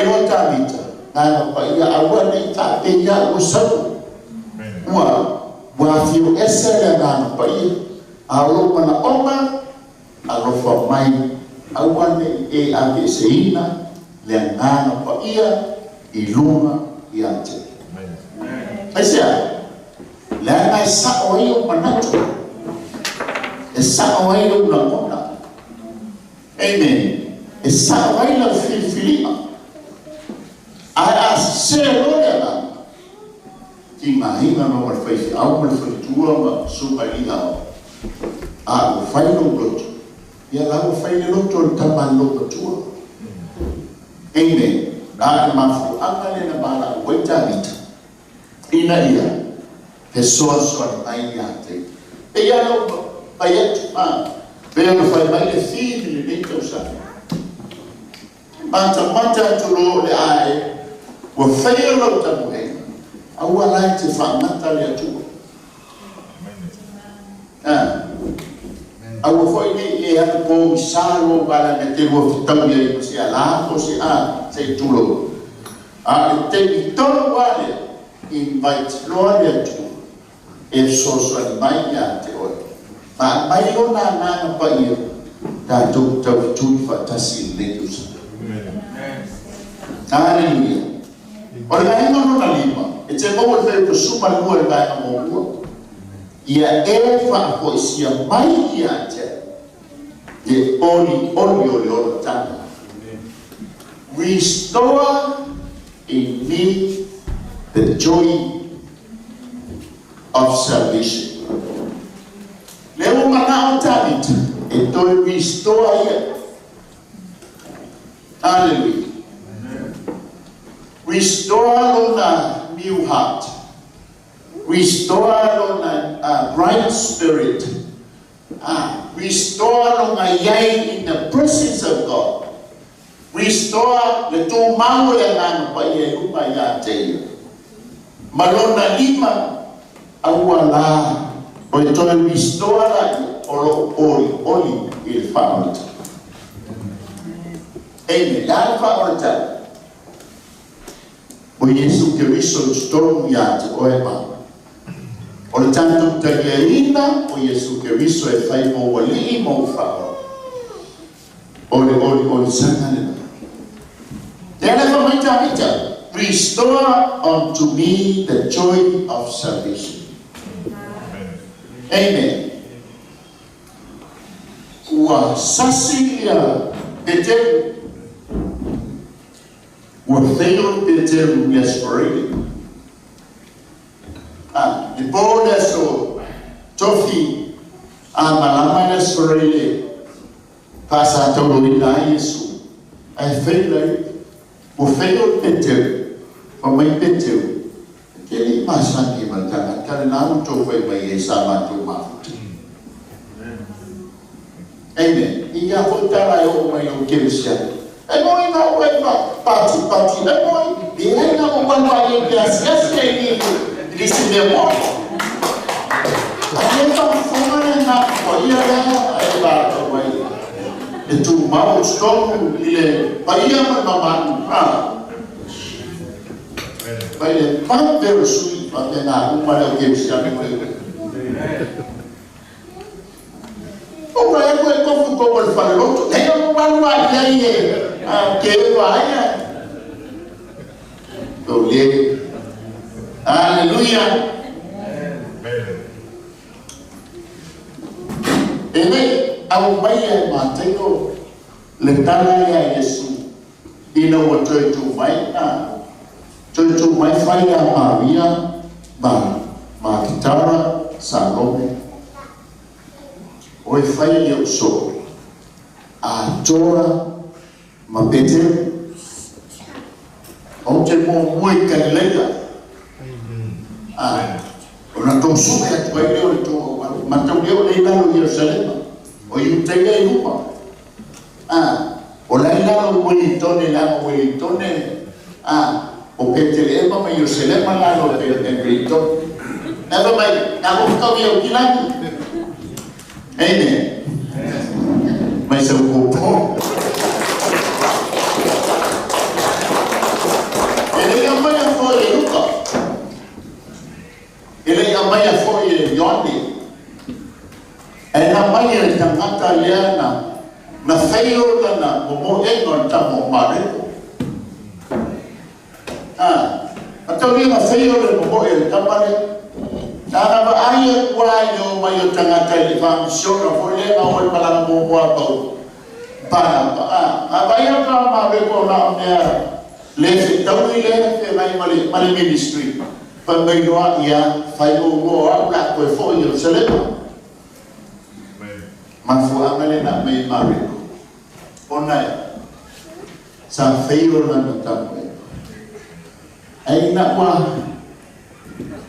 loa Tavita, Agaga Paia, aua ne i faapei au ua sau. Ua ua afio ese le Agaga Paia, a o lou manaoga, alofa mai, aua ne i e aveeseina le Agaga Paia i luga ia te au. Aisea? Leaga e sa'o ai ou manatu, e sa'o ai lou lagona. Amen. E sa'o ai lau filifiliga. Ae a sese loa le agaga, tigaina loa ma le faifeau ma le faletua ma susuga i alii aoga, a ua fai lou loto, ia la ua fai le loto o le tama a le loomatua. Amen. A o le mafuaaga lea na valaau ai Tavita, ina ia fesoasoani mai ia te ia. E pei lava ona ou fai atu, a pei ona fai mai le theme i lenei tausaga, matamata atu loa o le a e ua faia lau tamuhega, aua la e te faagata le Atua. A, aua foi ne i e alu pogisa lou valaga e te lua fetaui ai ma se ala po o se a, se i tulou. A o le taimi tonu lava lea, invite loa le Atua e fesoasoani mai ia te oe. Ma aumai Lona Agaga Paia tatou te taufetuli faatasi i lenei tausaga. Aleluia! O le vaega lona lima, e te maua i le Fuaiupu 12 i le vaega muamua, Ia e faafoisia mai ia te au le olioli o le olataga. Restore in me the joy of salvation. Lea ua manao Tavita e toe restore ia. Hallelujah. Restore lona new heart. Restore lona right spirit. Restore lona iai in the presence of God. Restore le tumau o le Agaga Paia i luma ia te ia. Ma lona lima, aua la oe toe restore laia o lo o olioli i le faaoletau. Amen. Le a le faaoletau? O Iesu Keriso i totonu ia te oe ma o le tatou taliaina o Iesu Keriso e fai mou alii ma ou faaola. O le oliolisaga lena. Lea la e fai mai Tavita, Restore unto me the joy of salvation. Amen. Ua sasi ia Peteru. Ua fail Peteru i Aso Faraile. A, le po le aso Tofi a malama i le Aso Faraile faasataurina ai Iesu, ae fail ai. Ua fail Peteru, fai mai Peteru, E te le i masani ma le tagata lena ua outou fai mai ai sa matou mafuta. Amen. I ia foi tala e oo mai lou kerisiano. E moi na ou ai pa pati pati e moi leai na ou alu ai e te asiasi ai i nisi mea mo. A le faafofoga le na o ia lea e latou ai e tumau i totonu i le paia ma le mamalu. Mai le pampe o le sui faapena uma le au kerisiano ma le Ou vaai atu e tofu tonu o le faleloto, e ou alu lava i ai e ke ewa ai a. Tole. Aleluia. E le aumaia e Mataio le tala ia a Iesu ina ua toe tu mai a toe tu mai fai ia Maria ma Makitara Salome. Oe fai i ou soo, a Tora ma Peteru. Ou te muamua i Kalileia, a ona tou sue atu ai lea o le tou auala. Matau lea o lea i lalo i Ierusalema, o Iutaia i luma. A o la i lalo i Uelintone, leaga o Uelintone, a o Peteleema ma Ierusalema lalo o Uelintone. Ae fai mai, na ou tau ia o kilagi. Amen. Mai sau popo. Ioane. Ae na aumai e le tagata lea na na fail lana momo'ega o le tama o Mareko. A, mataulia na fail le momo'e o le tama lea. Na na vaai atu lava i le omai o tagata i le faamisiona foi lea na o i malaga muamua a Paulo, Panapa. A, na vaai atu lava Mareko na o mea le fetaui lea feagai ma le, ma le ministry. Fai mai loa, ia, fai muamua o au o le a toe foi i Ierusalema. Mafuaaga lea na aumai ai Mareko, ona sa fail lana tamoega. Ae ina ua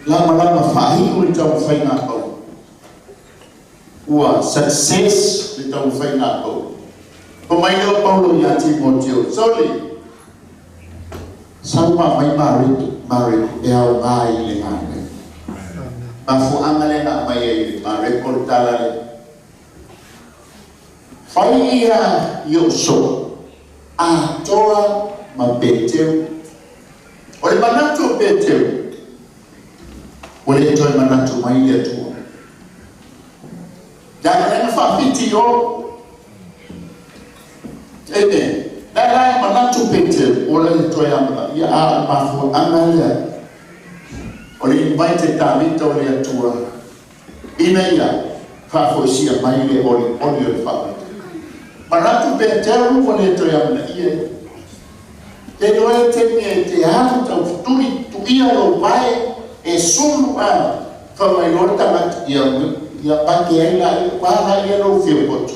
lamalama faaiu le taumafaiga a Paulo, ua success le taumafaiga a Paulo. Fai mai lea o Paulo ia Timoteo, Sole, sau ma aumai Mareko, Mareko e aoga i le galuega. Mafuaaga lea na aumai ai e Mareko le tala lea. Fai ia i ou soo atoa ma Peteu. O le manatu o Peteu, ua le toe manatu mai le Atua. Leaga lea na faafiti i o. Amen. Lea la e manatu Peteu, ua le toe amanaia, a o le mafuaaga lea o le invite Tavita o le Atua ina ia faafoisia mai le olioli o le faamoemoe. Manatu Peteru ua le toe amanaia e. Te iloa e taimi e te alu tau fetuli tuia lou vae e sulu a fai mai loa le tagata ia ia pake ai laia ua ala ia lou fia poto.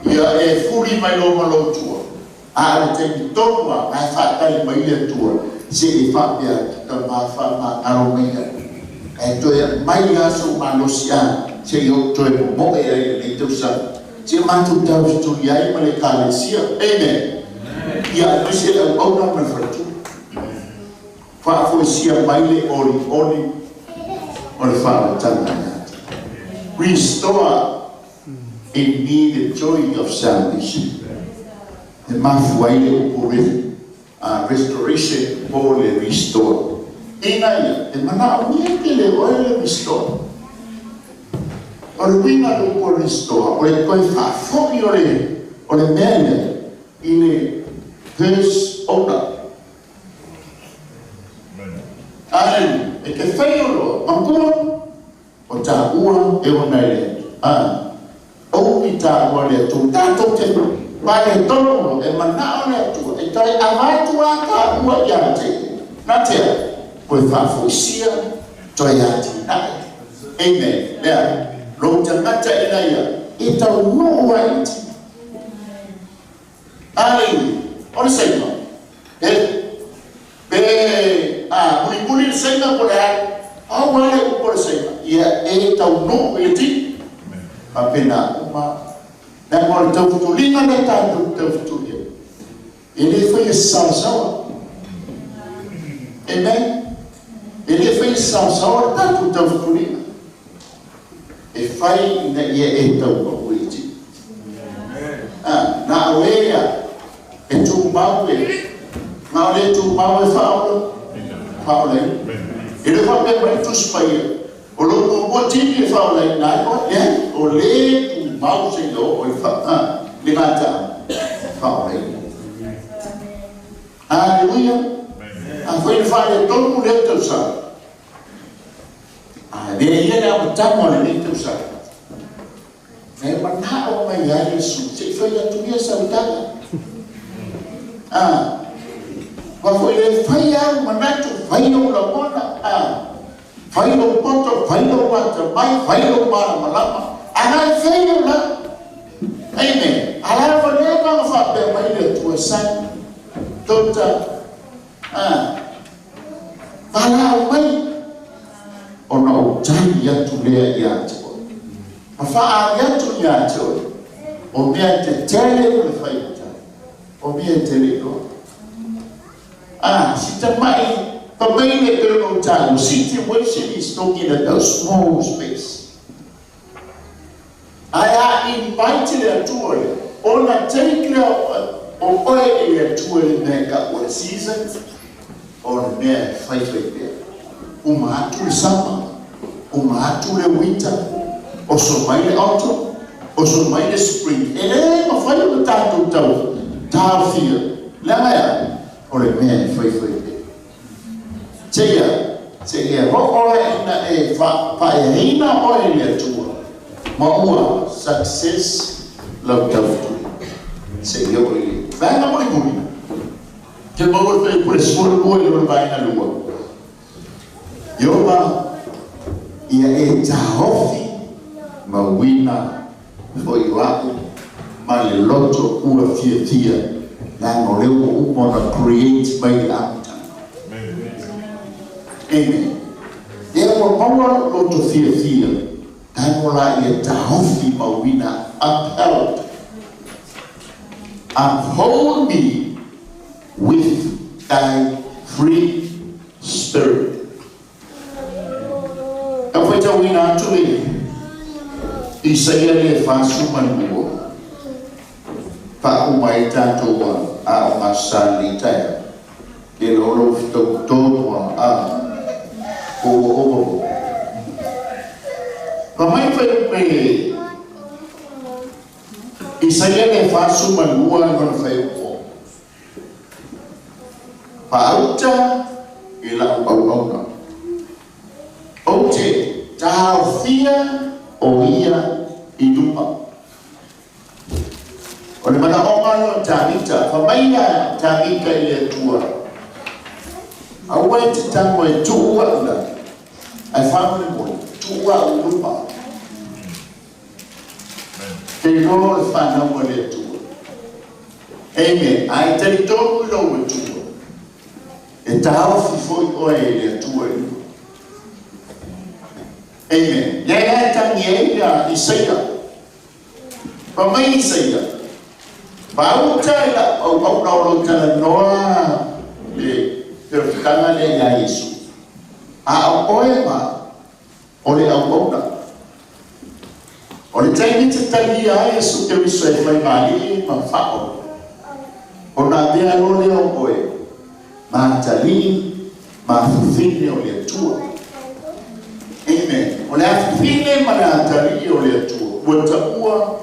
Ia e fuli mai loa ma lou tua. A o le taimi tonu lava ae faatali mai le Atua se i faapea atu, Tama faamagalo mai ia, ae toe aumai lava sou malosi a se i ou toe momoe ai i lenei tausaga, se i matou taufetuli ai ma le Ekalesia. Amen. Ia aemaise le auauna ma le faletua. Faafoisia mai le olioli o le faaolataga ia te. Restore in me the joy of salvation. E mafua ai le upu restoration po o le restore. Ina ia, e manaomia tele e oe le restore. O le uiga o le upu restore, o le toe faafoi o le, o le mea lea i le first owner. Aleluia. E te faia loa, matua, O taua e ona e le Atua. A ou i taua le Atua, tatou te faaletonu loa, e manao le Atua e toe avatu a taua ia te ia. Na tea, toe faafoisia, toe atinae. Amen. Lea, lou tagata ina ia e taunuu ai i ti. Aleluia. O le Saina, e, pe, a, mulimuli le Saina po o le a, pau lava le upu a le Saina, ia e taunuu i le ti. Faapena uma, leaga o le taufutuliga lea tatou te taufetuli ai, e le faia se saosaoa. Amen. E le faia se saosaoa le tatou taufutuliga. E fai ina ia e taunuu i le ti. A, na o e ia e tumau e, na o le tumau e faaola, faaolaina. E le faapea mai le Tusi Paia, o lou muamua tini e faaolaina ai oe, leai, o le tumau seia oo i le faa, a, le gataaga, faaolaina. Haleluia! Afai na faaletonu lea tausaga, a avea ia le amataga o lenei tausaga, E manao mai ai Iesu, se i fai atu ia sau tala. A, aua foi le fai au manatu, fai ou lagona, a, fai lou poto, fai lou atamai, fai lou malamalama, a na e fai la. Amen. A la ua leva ona faapea mai le Atua, Son, daughter, a, valaau mai, ona ou tali atu lea ia te oe. Ma faaali atu ia te oe, o mea tetele ma le faigata, o mea e te le iloa. A, si tamai pamaile e pei ona ou taua, situation is talking about small space. Ae a invite le Atua lea, ona take lea o oe e le Atua i le mea e tau o le season, o le mea e faifai pea. Uma atu le sama, Uma atu le winter, oso mai le autumn, oso mai le spring. E le mafai ona tatou tau taofia. Leaga e a? O le mea e faifai pea. Seia, seia oo oe ina e faaeaina oe i le Atua, ma ua success lau tautua. Seia oo i le vaega mulimuli. Ke maua le fuaiupu e 12 i lona vaega lua. Ioba, ia e taofi mauina foi o a'u ma le loto ua fiafia, leaga o lea ua uma ona create mai le amataga. Amen. Lea ua maua lou loto fiafia, tago la ia taofi mauina, upheld. Uphold me with thy free spirit. Tau faitauina atu le Isaia le 42, faauma ai tatou aoga sa lenei taeao. Ke lo lo fitautonu a po ua ova foi. Fa mai fai pe Isaia le 42 lona fuaiupu. Faauta i lau auauna. Ou te taofia o ia i luma. O le manaoga lea o Tavita, fa mai ia Tavita i le Atua, Aua e te tago e tuu au i lalo, ae faamolemole, tuu au i luma. Te iloa o le fanau a le Atua. Amen. Ae talitonu i lou Atua, e taofi foi oe e le Atua i luma. Amen. Lea la e tagi ai ia Isaia. Fa mai Isaia, Faauta i lau auauna o lo o talanoa le feofetaga lea iā Iesu. A o oe ma o le auauna. O le taimi te talia ai Iesu Keriso e fai ma Alii ma Faaola, ona avea loa lea o oe ma atalii ma afafine o le Atua. Amen. O le afafine ma le atalii o le Atua ua taua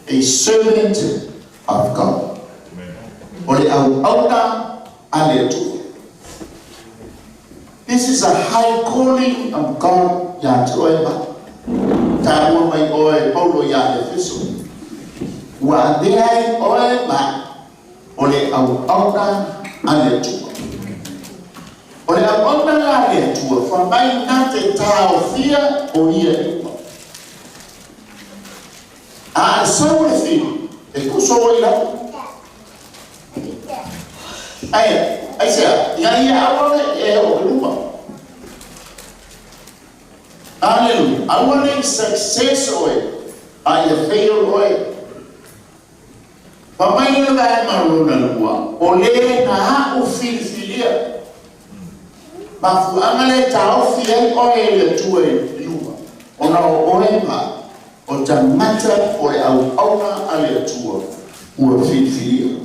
a servant of God. O le auauna a le Atua. This is a high calling of God iā te oe ma taua mai oe Paulo iā Efeso. Ua avea ai oe ma o le auauna a le Atua. O le auauna la a le Atua, fa mai na te taofia o ia i luma. A e sau le fili, e kuso oe i lalo. Aia, aisea, ia ia aua ne i e oo i luma. Aleluia. Aua ne i success oe, a ia fail oe. Fa mai le vaega lona lua, o le na a'u filifilia. Mafuaaga lea e taofi ai oe e le Atua i luma, ona o oe ma o tagata o le auauna a le Atua ua filifilia.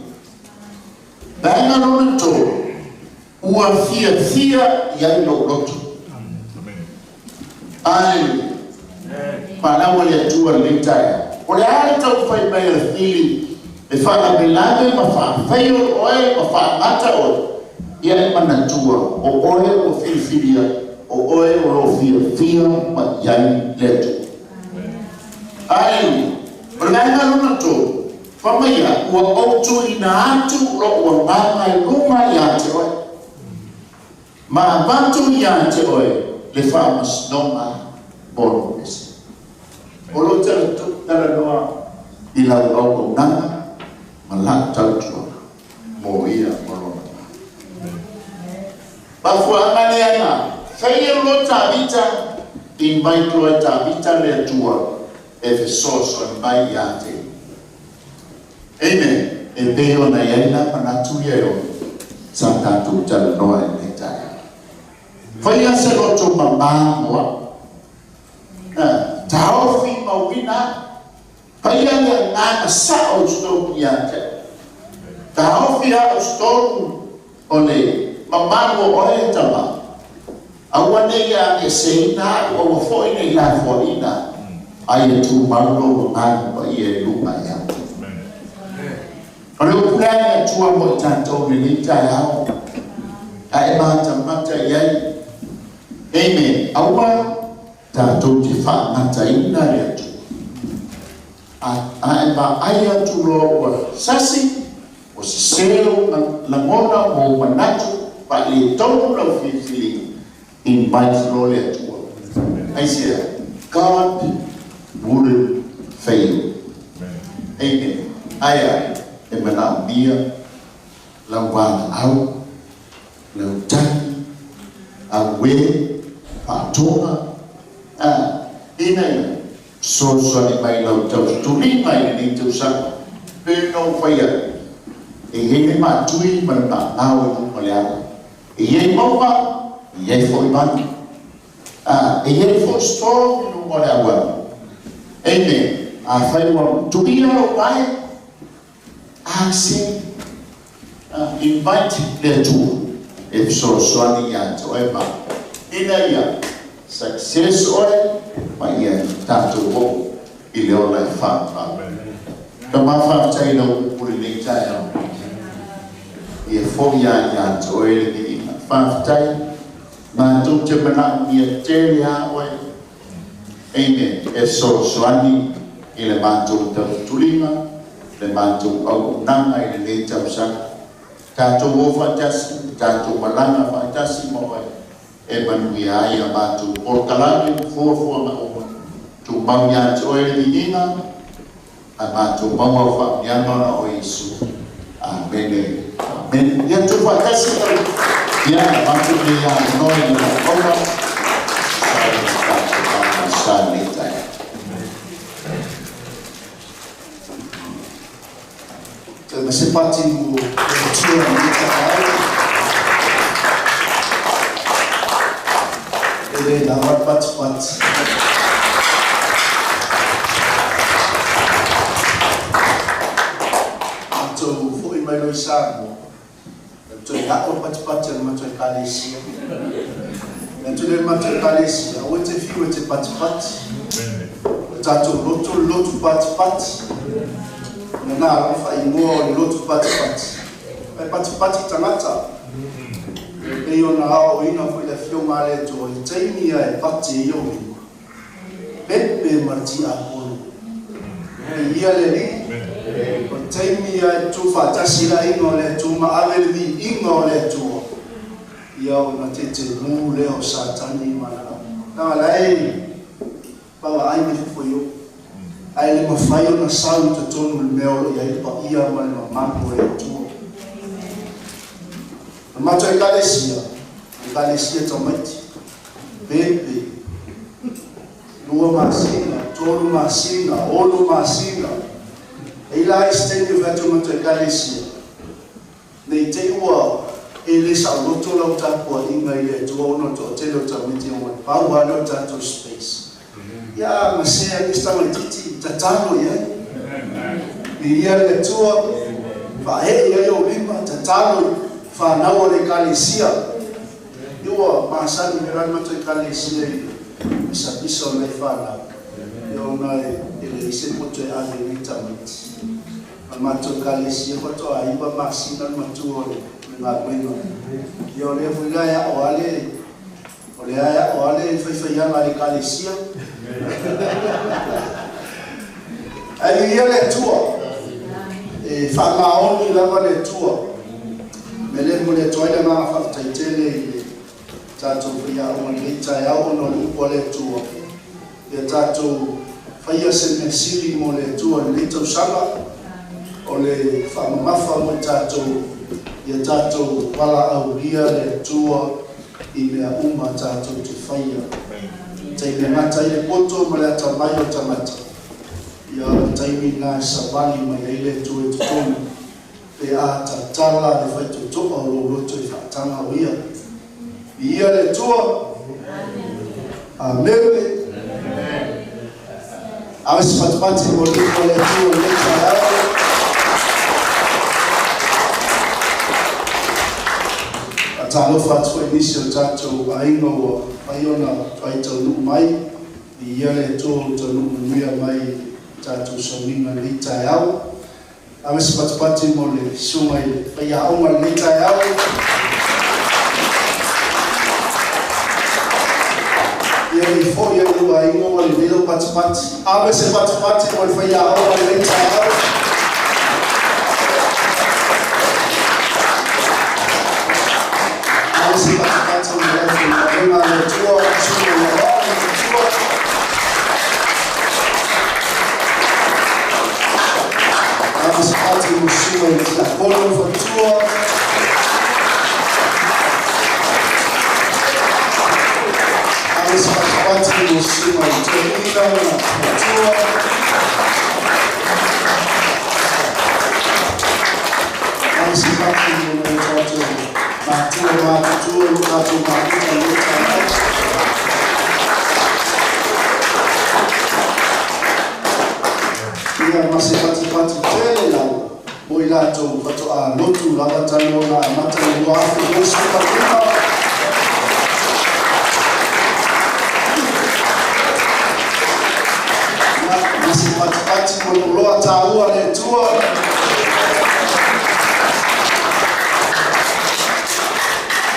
Vaega lona tolu, ua fiafia i ai lou loto. Aleluia. Fanau a le Atua i lenei taeao. O le a le taumafai mai a le fili e faalavelave ma faafail oe ma faagata oe, ia e manatua o oe ua filifilia, o oe o lo o fiafia mai i ai le Atua. Aleluia. O le vaega lona tolu, fa mai ia, ua ou tuuina atu lou agaga i luga ia te oe, ma avatu ia te oe le faamasinoga mo lou ese. O lou talanoa i lau auaunaga ma lau tautuaga mo ia ma lona ma. Mafuaaga lea na faia loa Tavita, invite loa e Tavita le Atua e fesoasoani mai ia te ia. Amen. E pei ona i ai la manatu ia e ono sa tatou talanoa i lenei taeao. Faia se loto mamā mo au. Taofi mauina au. Faia le agaga sao i totonu ia te au. Taofi au i totonu o le mamalu o oe e Tama. Aua ne i ageseina a'u, aua foi ne i lafoaina, a ia tumau lou Agaga Paia i luga ia te au. O le upu lea a le Atua mo i tatou i lenei taeao, a e matamata i ai, Amen, aua tatou te faagataina le Atua. A, a e vaai atu loa ua sasi, ua sese lou lagona ma ou manatu, faaletonu lau filifiliga, invite loa le Atua. Aisea? God wouldn't fail. Amen. Aia, e manaomia lau valaau, lau tagi, auē, faatoga, a, ina ia fesoasoani mai i lau taututuliga i lenei tausaga, pei ona ou fai atu, e i ai le maatui ma le maamao i luga o le ala. E i ai mauga, e i ai foi vanu. A, e i ai foi storm i luga o le auala. Amen. Afai ua tuia lou vae, axe, invite le Atua e fesoasoani ia te oe ma ina ia success oe ma ia tatou oo i le ola e faavavau. Tama, faafetai i lau upu i lenei taeao. Ia foi lava ia te oe le viiga. Faafetai, matou te manaomia tele lava oe. Amen. E fesoasoani i le matou tautuliga, le matou auaunaga i lenei tausaga. Tatou o faatasi, tatou malaga faatasi ma oe, e manuia ai a matou polokalame ma fuafuaga uma. Tumau ia te oe le viiga, a matou maua au faamanuiaga ona o Iesu. Amene. Amene. Ia tuufaatasi lau ia avatu lenei avanoa i lau Aoga sa i le tatou sa i lenei taeao. Toe ma se pati mo le Atua i lenei taeao. E le lava le patipati. Matou foi mai loa i Samoa, na toe ga'o le patipati a le matou Ekalesia. Fai atu lea i le matou Ekalesia, aua e te fiu e te patipati. O le tatou lotu o le lotu patipati. O lena lava faaigoa o le lotu patipati. Ae patipati tagata. E pei ona aoaoina foi le Afioga a le Atua i taimi ia e vate ai ou lima. Pepe ma le tiapolo. Viia le Alii. O le taimi ia e tuufaatasi le aiga o le Atua ma ave le viiga o le Atua, ia ona tetemu lea o Satani ma ana au. Leaga la e vaavaai mai fafo i o. Ae le mafai ona sau i totonu o le mea o lo o i ai le paia ma le mamalu o le Atua. O le matou Ekalesia, Ekalesia tamaiti, pepe, 2 masina, 3 masina, 6 masina. E i la isi taimi o fai atu matou Ekalesia, ne i te i ua e le saoloto lau tapuaiga i le Atua ona o le toatele o tamaiti e omai, pau lava lea o le tatou space. Ia gasea ai se tamaititi, tatalo i ai. Viia le Atua, faaee i ai ou lima, tatalo i fanau a le Ekalesia. Ia ua masani mea la le matou Ekalesia i le misapisa o nai fanau, ia ona e leai se poto e ave i nei tamaiti. O le matou Ekalesia faatoa 9 masina le matua o le galuega. Ia o lea foi la e aʻo lava le O lea e aʻo lava le faifaiaga a le Ekalesia. Ae viia le Atua. E faamaoni lava le Atua. O le mea lea e momoli atu ai le agaga faafetai tele i le tatou faiaoga i lenei taeao ona o le upu a le Atua. Ia tatou faia se mea sili mo le Atua i lenei tausaga, o le faamamafa mo i tatou, ia tatou valaaulia le Atua i mea uma tatou te faia. Taimi e gata ai le poto ma le atamai o tagata, ia o le taimi lena e savali mai ai le Atua i totonu, pe a tatala le faitotoa o lou loto i faataga o Ia. Viia le Atua. Amene. Ave se patipati mo le upu a le Atua i lenei taeao. Faatalofa atu foi i nisi o tatou aiga ua mafai ona toai taunuu mai. Viia le Atua ua taunuu manuia mai i le tatou sauniga i lenei taeao. Ave se patipati mo le susuga i le faiaoga i lenei taeao. Ia i foi ai lou aiga ua lelei lou patipati. Ave se patipati mo le faiaoga i lenei taeao. Ave se patipati mo le aufaigaluega a le Atua, susuga i le aoao ma le faletua. Ave se pati mo le susuga i le tiakono ma le faletua. Ave se patipati mo le susuga i le toeaina ma le faletua. Ave se pati mo nai o tatou matua matutua, lo tatou mafuta i lenei taeao. Ia ma se patipati tele lava mo i latou faatoa lotu lava talu ona amata i le 2025. Ia ma se patipati mo le oloa taua a le Atua.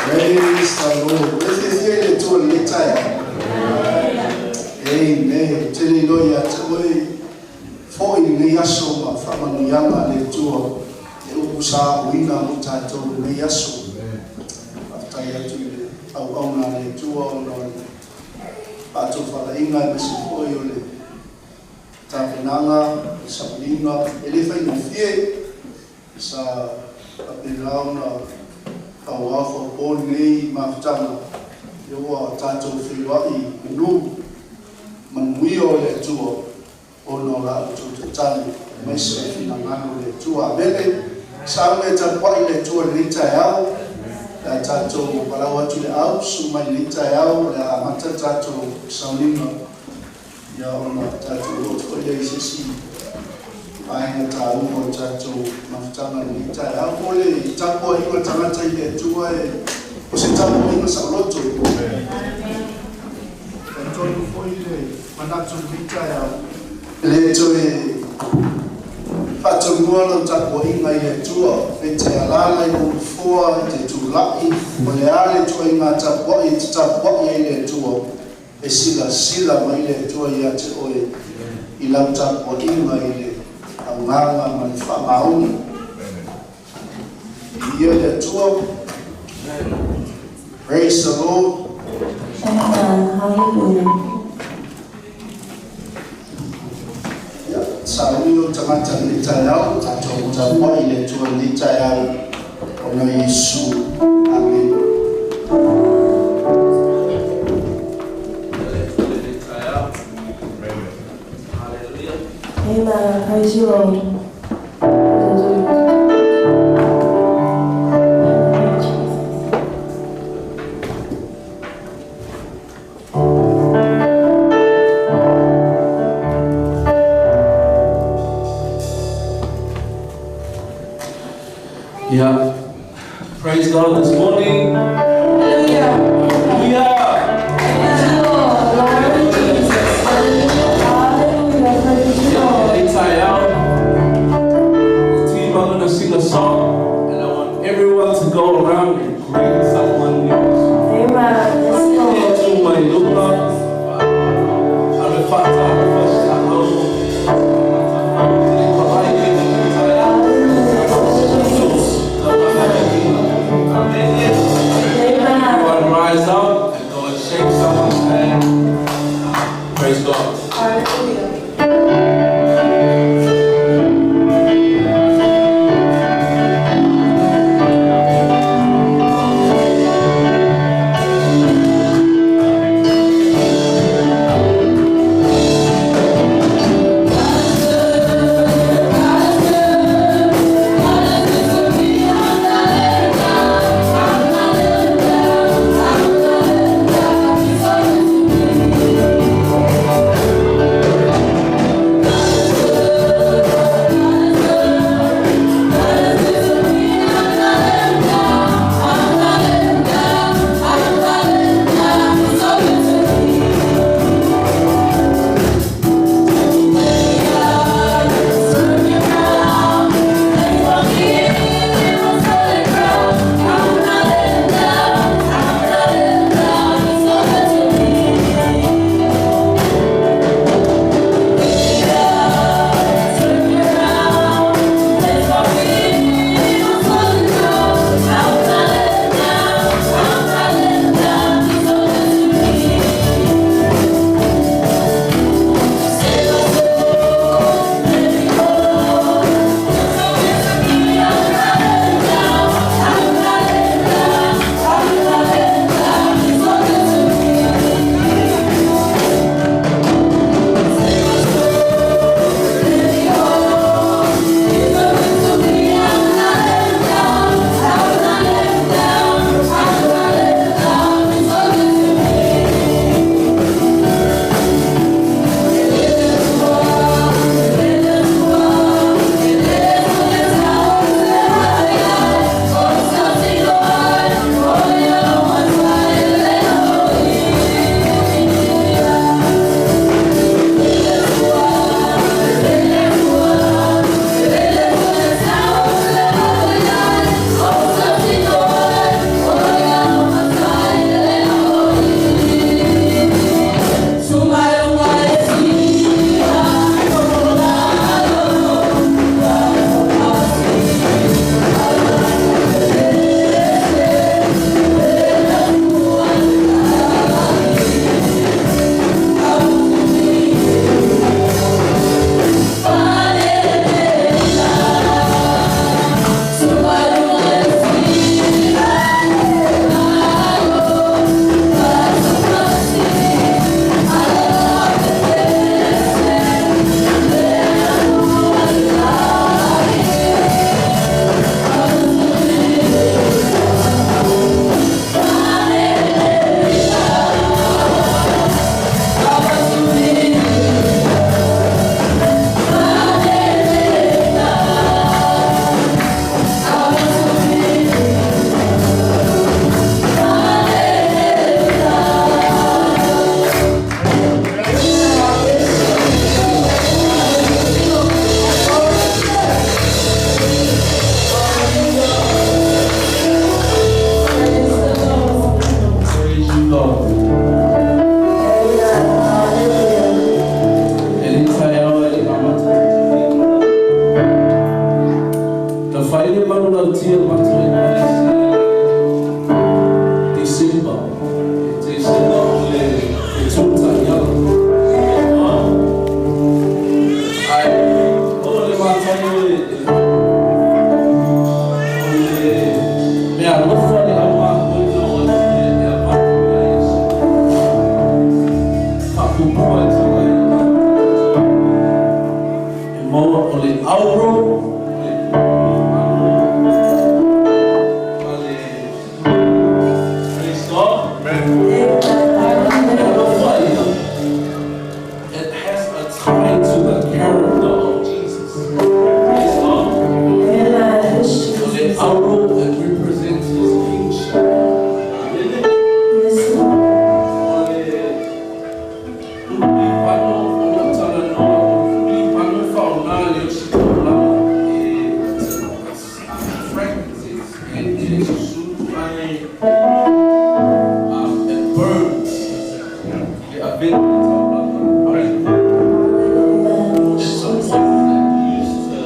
Praise the Lord. E fiafia i le Atua i lenei taeao. Amen. Ou te le iloa ia te oe foi lenei aso ma faamanuiaga a le Atua e upu sa aoina mo tatou i lenei aso. Faafetai atu i le auauna a le Atua ona o le faatofalaiga aemaise foi o le tapenaga, le sauniga, e le faigofie sa faapena ona faaauau faaopo lenei mafutaga ia ua tatou feiloai i manu manuia o le Atua ona o la outou tatalo aemaise o le finagalo o le Atua. Amene. Sauga e tapuai le Atua i lenei taeao. Le a tatou palau atu le au, susu mai lenei taeao, o le a amata le tatou sauniga ia ona tatou oo atu foi lea i se isi vaega taua o le tatou mafutaga i lenei taeao. O le tapuaiga a le tagata i le Atua e o se tapuaiga saoloto. Talitonu foi le manatu i lenei taeao, e le toe faatonua lau tapuaiga i le Atua, e te alaala i lou nofoa, e te tulai, o le a le ituaiga tapuai e te tapuai ai i le Atua, e silasila mai le Atua ia te oe i lau tapuaiga i le agaga ma le faamaoni. Viia le Atua. Praise the Lord. Amen. Hallelujah. Ia, sauni o tagata i lenei taeao, tatou tapuai i le Atua i lenei taeao ona Iesu. Amen. Hallelujah. Amen. Praise you, Lord. Hallelujah. Thank you, Jesus. Yeah. Praise God this morning. Hallelujah. Yeah. Praise you, Lord. Glory to Jesus. Hallelujah. Praise you, Lord. Lenei taeao. The team are going to sing a song, and I want everyone to go around and greet someone new. Amen. Yes, Lord. Tu mai luma. Ave fata, ave fata, Amen. Everyone rise up and go and shake someone's hand. Praise God. Hallelujah. Auro, praise God. It has a tie to the character of Jesus. Praise God. So the auro, it represents his kingship. Amen. O le ulipano o lo talanoa, o ulipano faaaoga le ositaulaga e frankincense e susulu ae it burns le avena le taulaga. It's a oil that used to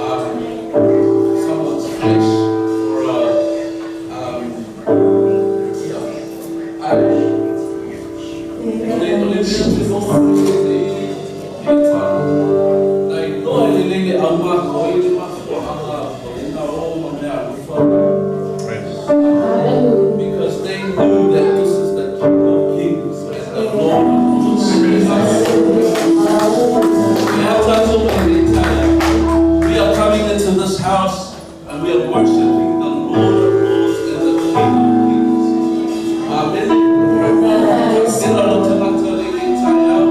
anoint someone's flesh for a yeah. O le mea te noho le i na iloa e lelei le aumaka o i le mafuaʻaga o le na o ma mea alofa. Because they knew that this is the King of Kings and the Lord of Lords. We are coming into this house and we are worshiping the Lord of Lords and the King of Kings. Amen. Sila lo tagata le le taeao.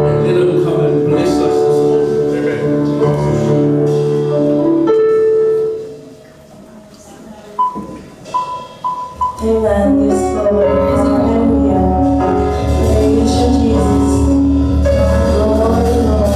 And let him come and bless us this morning. Amen. Yes, Lord. Hallelujah. Praise you, Jesus. Lord, Lord.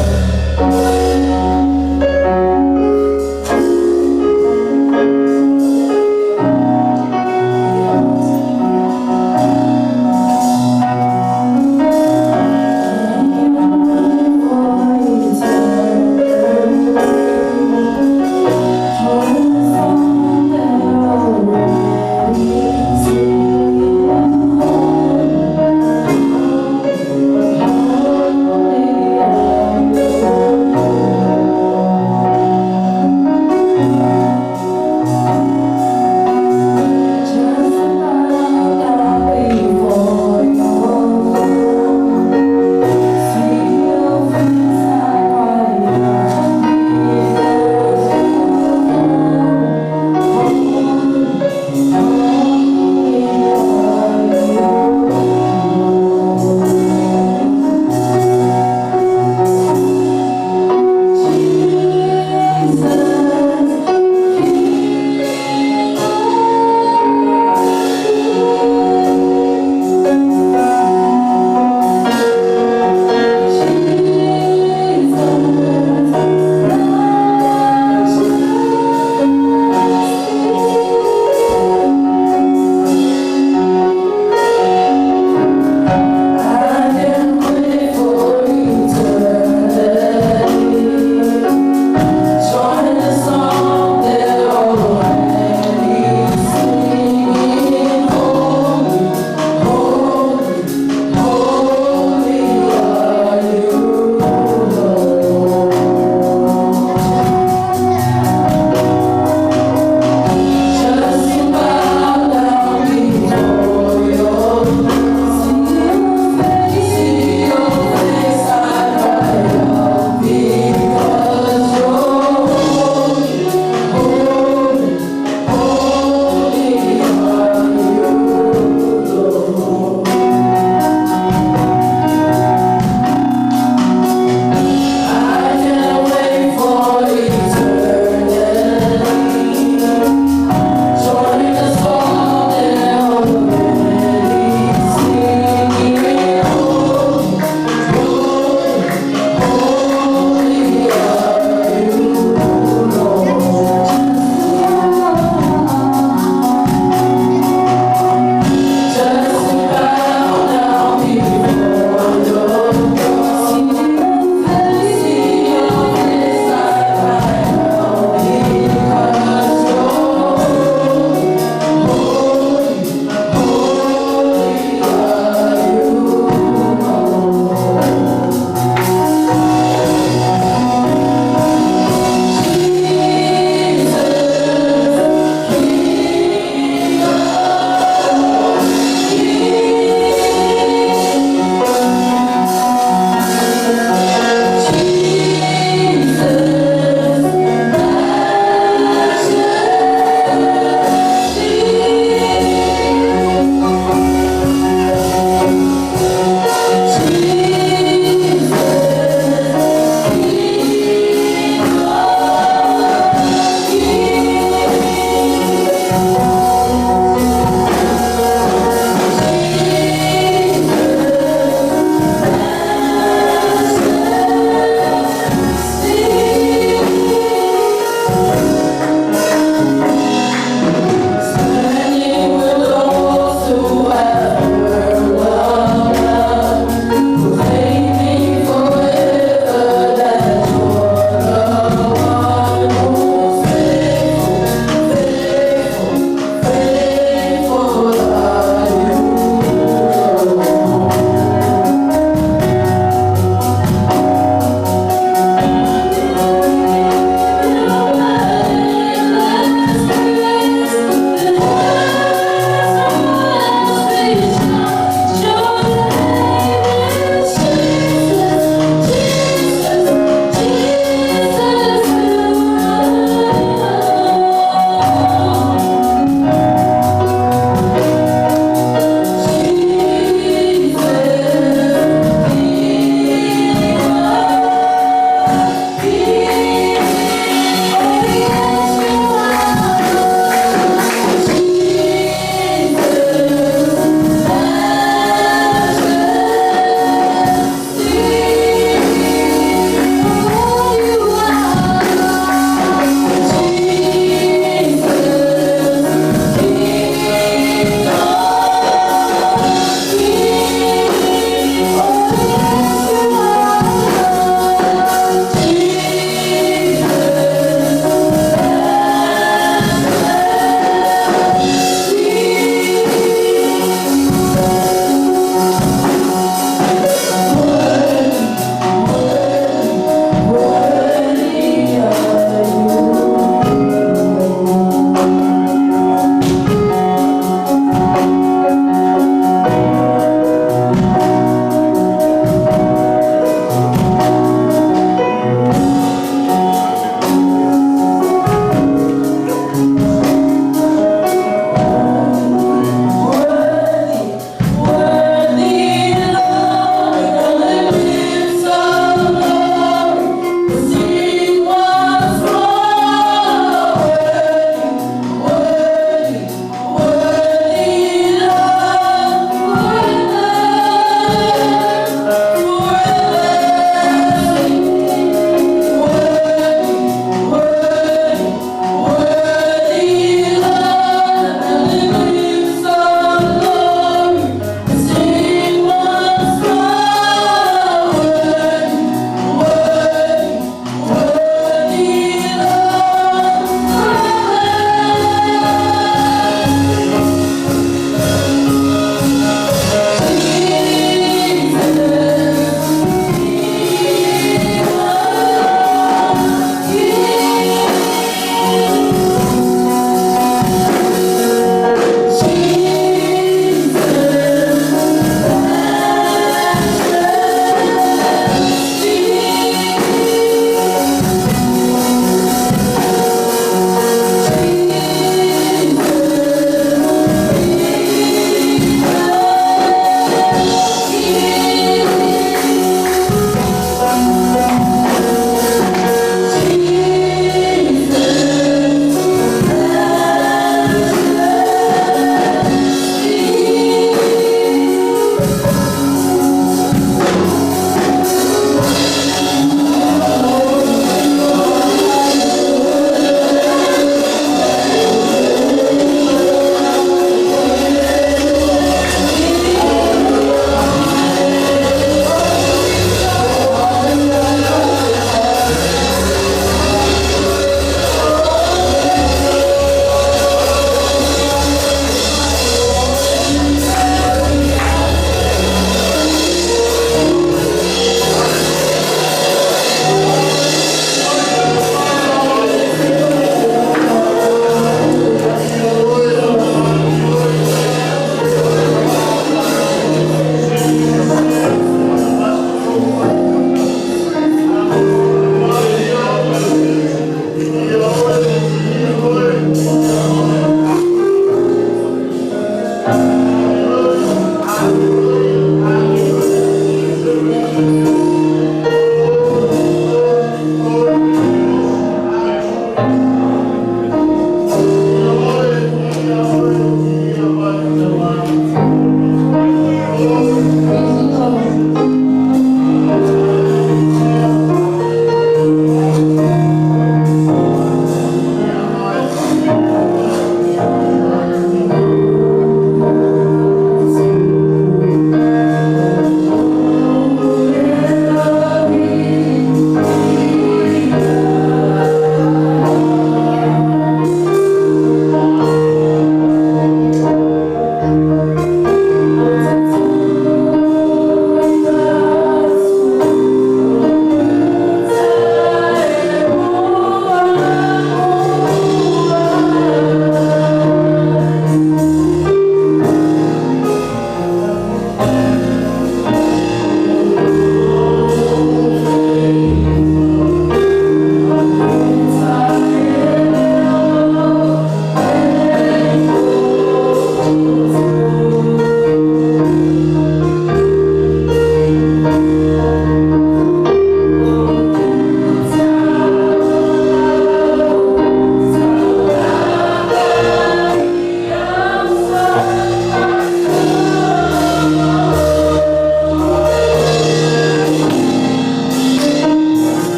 Praise you, Lord.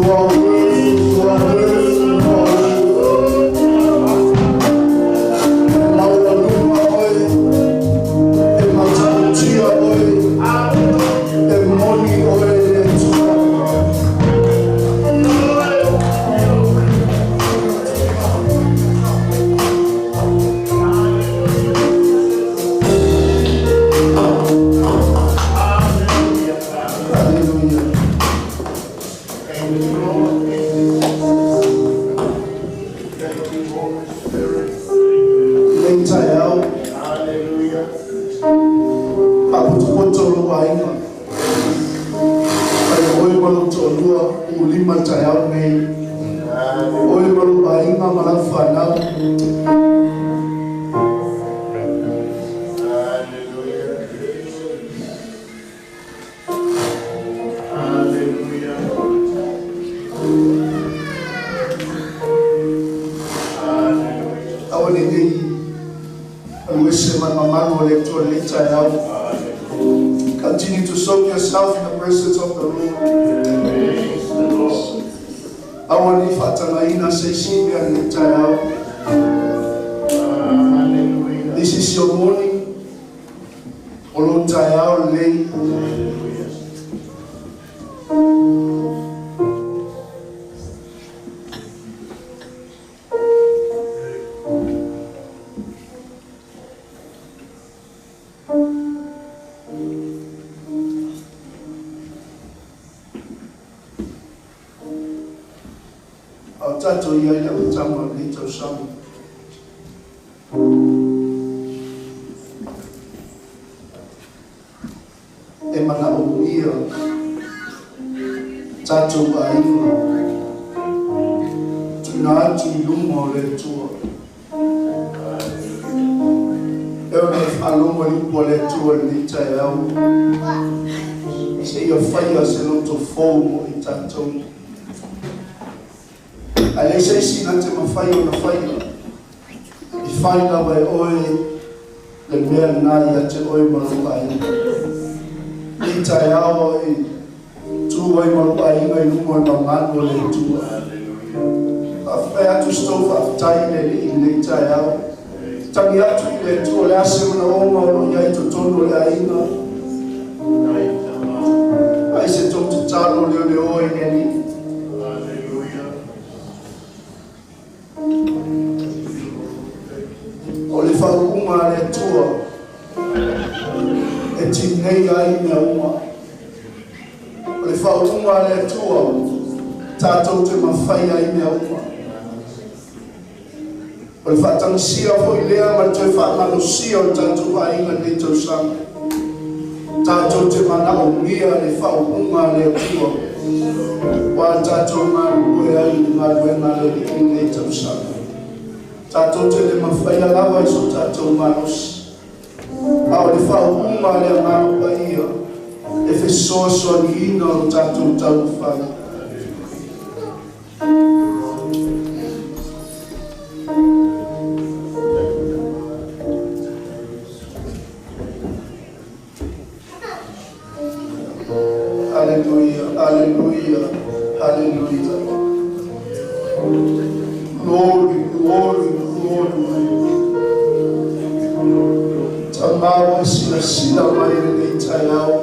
You are worthy, you are worthy, you are worthy. E maualuga oe, e matautia oe, e moni oe le Atua. Hallelujah. Thank you, Lord. Thank you, Holy Spirit. Lenei taeao, Hallelujah. faapotopoto lou aiga. Ai oe ma lou toalua ua lima le taeao lenei. Oe ma lou aiga ma lau fanau. Hallelujah. Hallelujah. Hallelujah. Aua lenei alu ese ma le mamalu o le Atua i lenei taeao. Continue to soak yourself in the presence of the Lord. Praise the Lord. Aua ne i faatagaina se isi mea i lenei taeao. Hallelujah. This is your morning. O lou taeao lenei. Hallelujah. A o tatou i ai le amataga o lenei tausaga. E manaomia tatou aiga tuuina atu i luma o le Atua. E ona e faalogo i upu a le Atua i lenei taeao. Seia faia se loto fou mo i tatou. Ae leai se isi na te mafai ona faia. E fai lava e oe le mea lena ia te oe ma lou aiga. Lenei taeao e tu ai ma lou aiga i luma o le mamalu o le Atua. Faafetai atu se tou faafetai i le Alii i lenei taeao. Tagi atu i le Atua le ase manaoga o loo i ai totonu o le aiga. Ai se tou tatalo leo le oe i le Alii. Hallelujah. O le faauuga a le Atua e tinei ai mea uma. O le faauuga a le Atua tatou te mafai ai mea uma. O le faatagisia foi lea ma le toe faamalosia o le tatou aiga i lenei tausaga. Tatou te manaomia le faauuga a le Atua. Ua tatou galulue ai i le galuega a le Alii i lenei tausaga. Tatou te le mafaia lava i so tatou malosi. A o le faauuga a le Agaga Paia e fesoasoaniina o tatou taumafai. Hallelujah, hallelujah, hallelujah. Glory, glory, glory. Tamā ua e silasila mai i lenei taeao.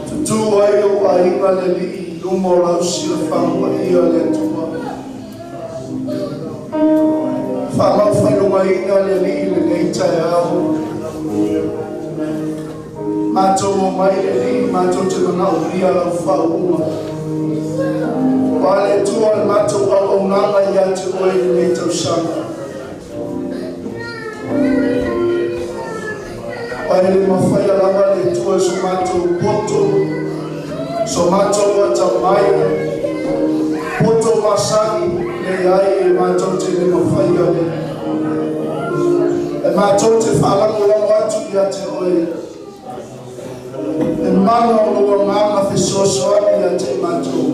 Tutū ai lou aiga le Alii i luma o lau silafaga paia le Atua. Faamaufailugaina le Alii i lenei taeao. Matou omai le Alii matou te manaomia lau faauuga. O le Atua le matou auaunaga ia te oe i lenei tausaga. Ai le mafaia lava le Atua so matou poto, so matou atamai, poto masani leai e matou te le mafaia le. E matou te faalagolago atu ia te oe. E mana o lou Agaga fesoasoani ia te matou.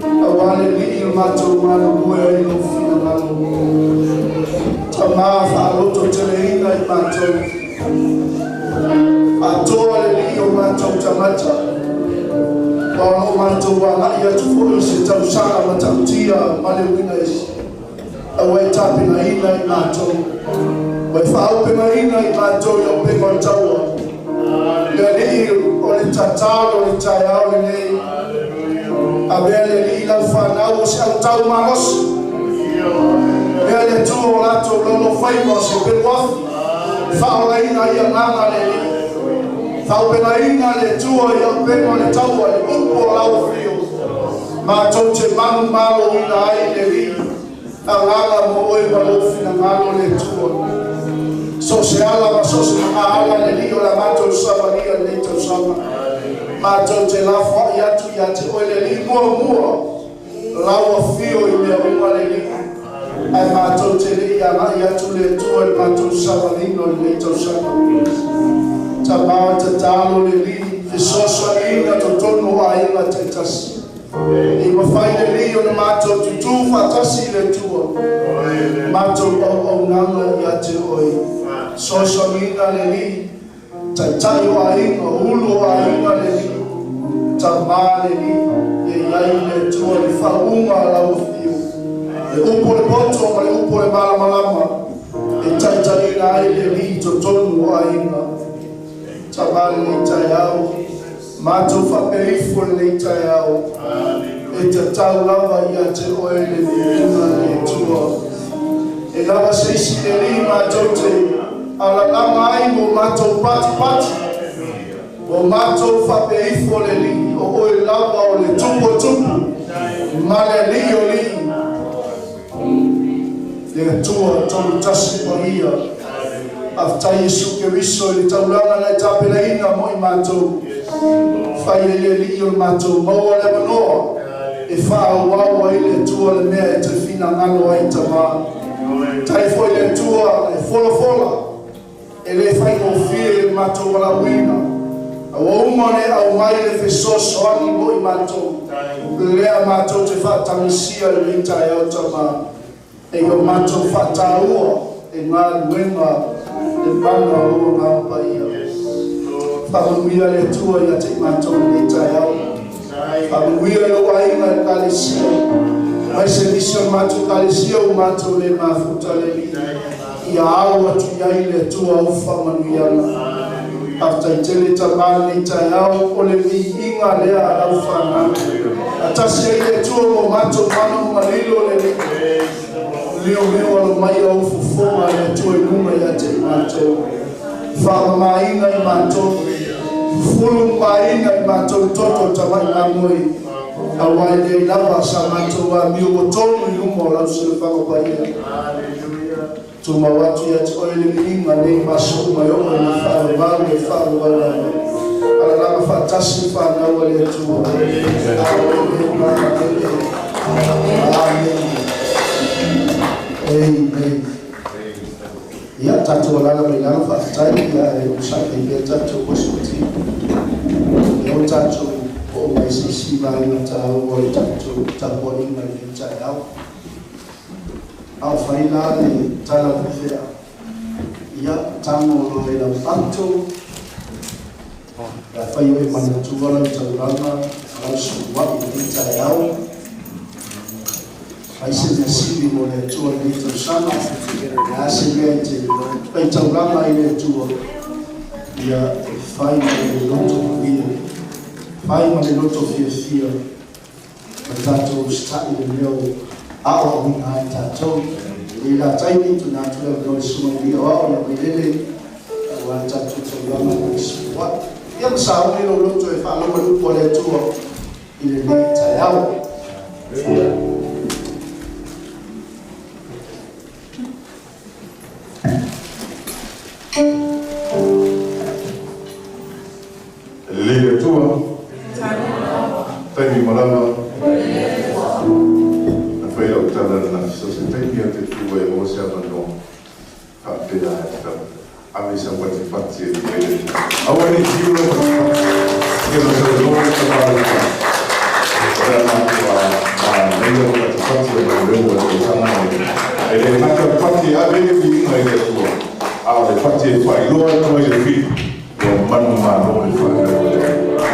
Auā le Alii le matou galulue ai lou finagalo. Tamā faalototeleina i matou. Faatoa le Alii o matou tagata. Aua o lo o matou agai atu foi i se tausaga matautia ma le uiga ese, a ua e tapenaina i matou, ua e faaaupegaina i matou i auupega o le taua. Le Alii, o le tatalo i le taeao lenei, avea le Alii i lau fanau o se autau malosi. Avea le Atua o latou laulofaiva o se pelu afi, faaolaina ai agaga le Alii. Faaaupegaina le Atua i auupega o le taua i le upu o lau afio, matou te manumaloina ai le Alii, agaga mo oe ma lou finagalo le Atua. So o se ala ma so o se makaala le Alii o le a matou savalia i lenei tausaga, matou te lafoai atu ia te oe le Alii muamua lau afio i mea uma le Alii, ae matou te le i agai atu le Atua i le matou savaliga o lenei tausaga. Tama o tatalo le Alii, fesoasoaniina totonu o aiga taitasi. I mafai le Alii ona matou tutū faatasi i le Atua, matou auaunaga ia te oe. Fesoasoaniina le Alii, taitai o aiga, ulu o aiga le Alii, Tama le Alii, ia i ai le Atua le faauuga a lau afio, le upu o le poto ma le upu o le malamalama, e taitaiina ai le Alii i totonu o aiga. Tama lenei taeao, matou faapea ifo lenei taeao, e tatau lava ia te oe le viiga le Atua. E lava se isi le Alii matou te alalaga ai mo matou patipati, mo matou faapea ifo le Alii, o oe lava o le Tupu o tupu ma le Alii o alii, le Atua tolu tasi paia. Faafetai Iesu Keriso i le taulaga na e tapenaina mo i matou. Fai ai le Alii o le matou maua le avanoa e faaauau ai le Atua le mea e te finagalo ai Tama. Tai foi le Atua e folafola, e le faigofie le matou valaauina. A ua uma ona e aumai le fesoasoani mo i matou, lea matou te faatagisia i lenei taeao Tama. E ia matou faataua e galuega le mana o lou Agaga Paia. Faamanuia le Atua ia te i matou lenei taeao. Faamanuia i lou aiga i le Ekalesia, aemaise nisi o le matou Ekalesia ua matou le mafuta le Alii, ia ao atu i ai le Atua au faamanuiaga. Faafetai tele Tama lenei taeao, o le viiga lea a lau fanau. Faatasi ai le Atua ma o matou mana ma lilo le Alii. Liuliu alo mai au fofoga le Atua i luga ia te i matou. Faamamaina i matou, fufulu maina i matou toto tamai mamoe, aua e leai lava sa matou amio ua tonu i luma o lau silafaga paia. Tumau atu ia te oe le viiga nei ma aso uma e oo i le faavavau e faavavau lava. Alalaga faatasi fanau a le Atua. Amen. Amen. Amen. Ia, tatou alala mai lalo, faafetai, ia e onosai ai pea tatou worship team. Ia o tatou oo mai se isi vaega taua o le tatou tapuaiga i lenei taeao. A o fai la le tala o le faifeau, ia tago loa i lau ato, pe afai o e manatua lau taulaga lau sulua'i i lenei taeao, fai se mea sili mo le Atua i lenei tausaga, le a se mea e te faitaulaga ai le Atua, ia e fai ma le loto malie, fai ma le loto fiafia, ma tatou usitai le mea o aoaoina ai tatou. I la taimi, tuuina atu le avanoa i le susuga i le aoao ia Vailele, aua le tatou taulaga ma le sulua'i. Ia ma sauni lou loto e faalogo i le upu a le Atua i lenei taeao. Lelei le Atua, taimi malama, na fai lau tala ananafi, so se taimi a te tu ai maua se avanoa, faapea e tau ave sau patipati e tua i le Atua. Aua ne i fiu lau patipati, ia ma sau loa le tama o le a matua manaia le patipati o mai leu o le tausaga lenei. E le gata le pati e ave ai le viiga i le Atua, a o le pati e faailoa atu ai le fili, ua manumalo le fanau a le Atua.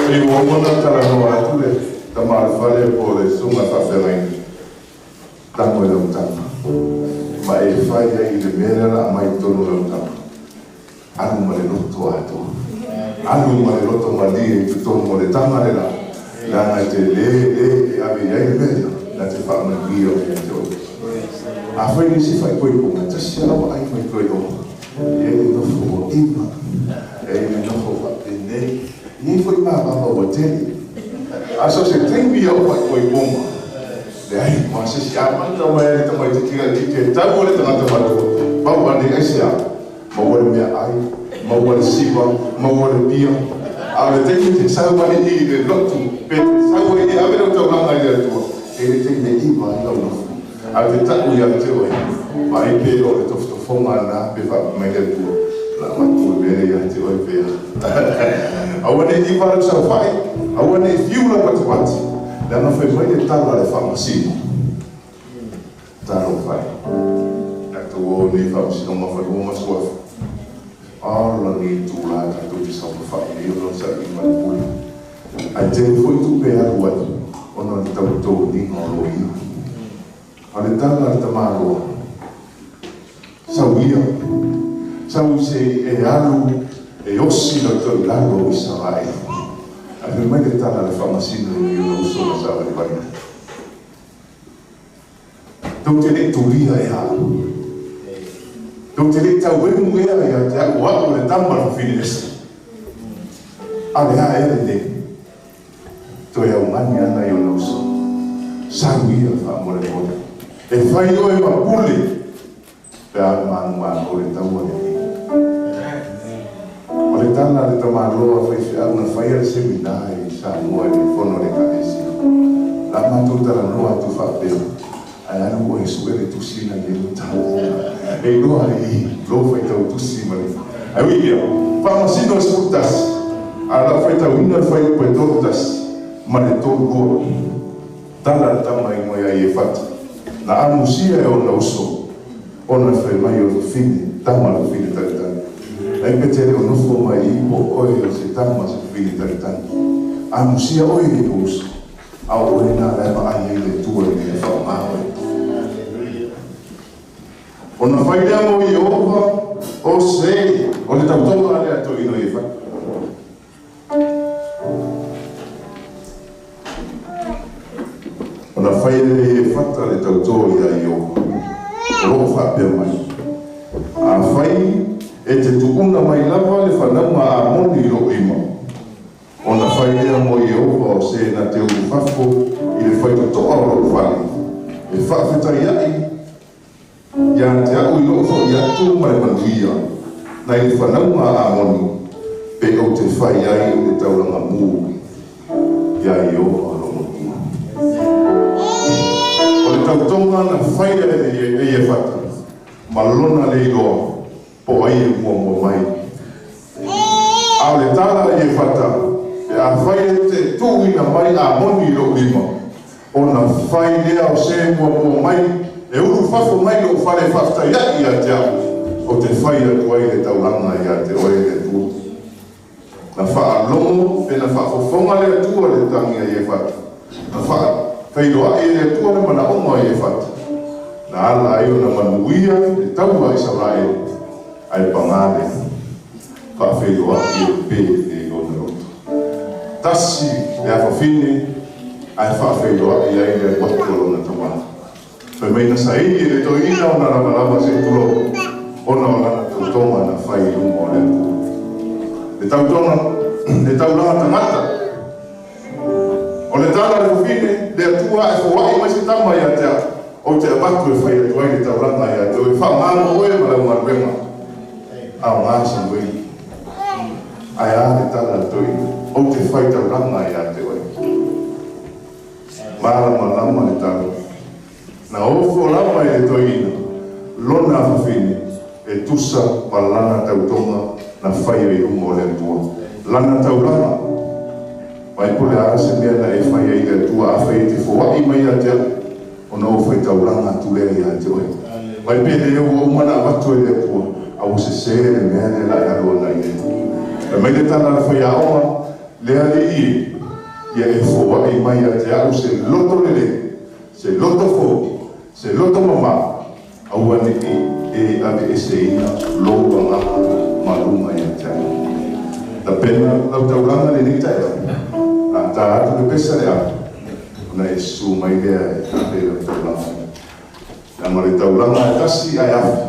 Pei ua Ua uma ona talanoa atu le tama o le fale po o le susuga i le faafeagaiga, tago i lau taga ma e fai ai i le mea lea o le a aumai i totonu o lau taga. Alu ma le loto atoa. Alu ma le loto malie i totonu o le taga le la, leaga e te lē lē e ave i ai le mea lea, na te faamanuia o ia te oe. Afai nisi faaipoipoga, tasi lava lau vaai mai toe loma. E i ai le nofo ua ima, e i ai le nofo faapenei, e i ai foi mavava ua tele. A so se taimi au faaipoipoga, leai ma se isi amata mai ai le tamaitiiti laitiiti e tau o le tagata matua, pau ane ai se a, maua le meaai, maua le siva, maua le pia. A o le taimi te sau ai i le lotu, pe te sau ai e ave lau taulaga i le Atua, e le taimi e iva ai lau nofo. A o te ta'u ia te oe, vaai pe o le tofotofoga lena pe faapea mai le Atua, o le a avatu le mea lea ia te oe pea. Aua ne i iva lau saofai, aua ne i fiu lau patipati, leaga fai mai le tala a le Faamasino. Talofa e, tatou o nei i Faamasinoga o Fanua ma Suafa. O lagi itulā tatou te saofafai ai ona o le sailiga ma le pule. Ae tele foi tupe e alu ai ona o le tau toniga o loia. A o le tala a le tamaloa, sau ia, sau se i e alu e osi lau toilalo o Isaraelu. Ae fai mai le tala a le Faamasino i ona uso na savalivali ai. Tou te le i tulia ea au. Tou te le i tauemu ea ia te au o au o le tama a le fafine ese. A o le a ea lenei? Toe augani ana i ona uso. Sau ia faamolemole. E fai oe ma pule pe a manumalo le taua lenei. O le tala a le tamaloa faifeau na faia le semina i Samoa i le fono a le Ekalesia. La matou talanoa atu faapea, Ae alu oe e sue le tusi na i ai lau tala. E iloa ai i lou faitau tusi ma le. Ae ui ia, faamasino e 11, a o lau faitauina le fuaiupu e 31 ma le 32. Tala le tama i moe ai e fata. Na amusia e ona uso, ona fai mai o le fafine, tama le fafine tagitagi. Ai pe te le o nofo mai i po oe o se tama se fafine tagitagi. Amusia oe e ou uso, a o oe na la e vaai ai le Atua ina ia faaaoga oe. Ona fai lea mo Ieova o se o le tautoga a le Atua ina ia fai. Ona fai e Iefata le tautō iā Ieova, o lo o faapea mai, Afai e te tuuna mai lava le fanauga a Amoni i lou lima, ona fai lea mo Ieova o se na te ulufafo i le faitotoa o lou fale, e faafetai ai ia te au i lou foʻi atu ma le manuia nai le fanauga a Amoni, pe ou te fai ai le taulaga mū iā Ieova o lou Atua. O le tautoga na faia e Iefata ma lona le iloa po o ai e muamua mai. A o le tala a Iefata, pe afai e te tuuina mai Amoni i lou lima, ona fai lea o se muamua mai e ulu fafo mai lou fale e faafetai ai ia te au, ou te fai atu ai le taulaga ia te oe le Atua. Na faalogo pe na faafofoga le Atua le tagi a Iefata, na faafeiloai e le Atua le manaoga o Iefata, na ala ai ona manuia le taua a Isaraelu, ae paga lea, faafeiloai e pe le i lona loto. Tasi le afafine ae faafeiloai ai le alu atu a lona tama. Fai mai na saili e le toeaina ona lavalava se i tulou, ona o lana tautoga na fai i luma o le Atua. Le tautoga, le taulaga tagata. O le tala a le fafine, le Atua a e foai mai se tama ia te au, ou te avatu e fai atu ai le taulaga ia te oe, faamalo oe ma lau galuega. Aoga Samueli. Ae a le tala a le toeaina, ou te fai taulaga ia te oe. Malamalama le tala. Na ofo lava e le toeaina lona afafine e tusa ma lana tautoga na faia i luma o le Atua. Lana taulaga. Mai po o le a se mea na e fai ai i le Atua afai e te foai mai ia te au, ona ou fai taulaga atu lea ia te oe. Mai pe le ua uma ona avatu e le Atua, a ua sese le mea lea la e alu ana i ai. Fai mai le tala a le faiaoga, Le alii e! Ia e foaʻi mai ia te aʻu se loto lelei, se loto fou, se loto mamā, aua neʻi e aveeseina lou agaga ma luga ia te aʻu. Tapena lau taulaga lenei taeao, a tā atu le pesa le apu, ona e susu mai lea e ave lau taulaga. Leaga o le taulaga e tasi ae afi,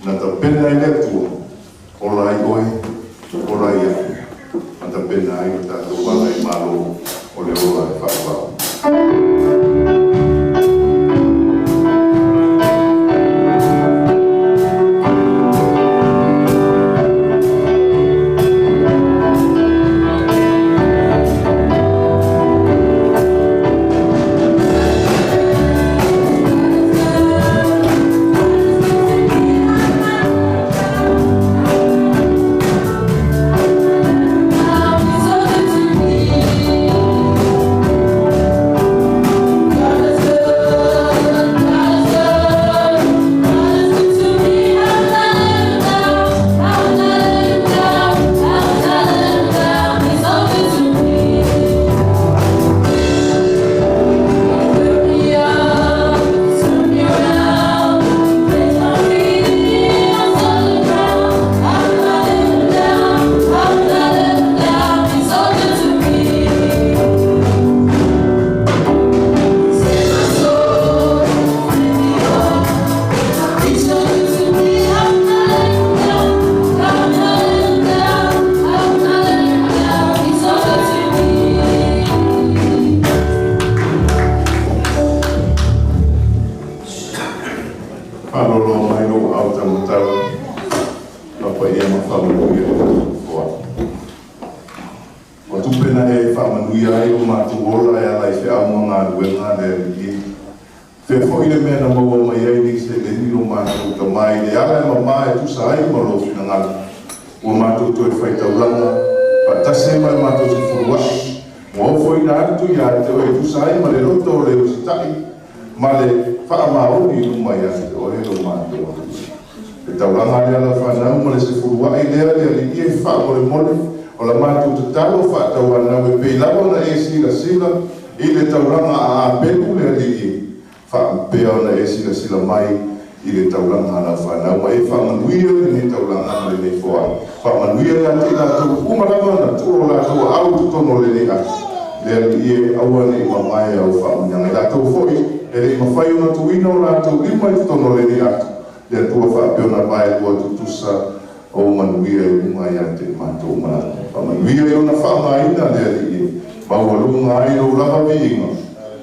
na tapena e le Atua, ola ai oe, ola ai aʻu, ma tapena ai lo tatou ala i Malo o le ola e faavavau. Faalōlō mai lou aao taumatau, papaia ma faamanuia i le foa. O tupe na e faamanuia ai lo matou ola e ala i feau ma galuega a le Alii e. Fea foi le mea na maua mai ai nei seleni lo matou tama i le ala e mamā e tusa ai ma lou finagalo, ua matou toe faitaulaga faatasi ai ma le matou sefuluaʻi, ua ofoina atu ia te oe e tusa ai ma le loto o le usitaʻi ma le faamaoni i luma ia te oe lo matou Alii. Le taulaga lea lau fanau ma le sefuluaʻi lea le Alii e faamolemole o la matou tatalo faatauanau e pei lava ona e silasila i le taulaga a Apelu le Alii e faapea ona e silasila mai i le taulaga a lau fanau ma e faamanuia lenei taulaga ma lenei foaʻi. Faamanuia ia te i latou uma lava na tuu o latou aao i totonu o lenei aso. Le Alii e, aua ne i mamae au faamanuiaga. I latou foi e le i mafai ona tuuina o latou lima i totonu o lenei ato, le Atua faapea ona vaelua tutusa o manuia i luga ia te i matou uma lava. Faamanuia i ona faaaogaina le Alii e maualuga ai lou lava viiga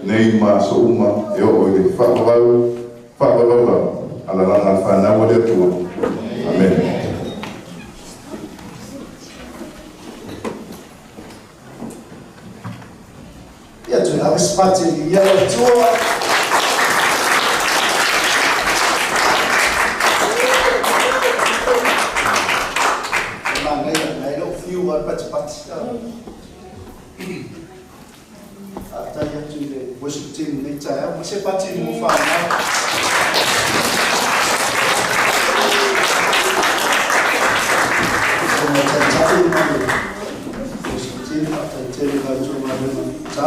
nei ma aso uma e oo i le faavavau faavavau lava alalaga a le fanau a le Atua. Amene. Ia toe ave se pati i le Atua. Manaia, nai lou fiu a le patipati. Faafetai atu i le worship team i lenei taeao, ma se pati mo fanau. O taitai ma le worship team, faafetai tele i la outou galuega fita.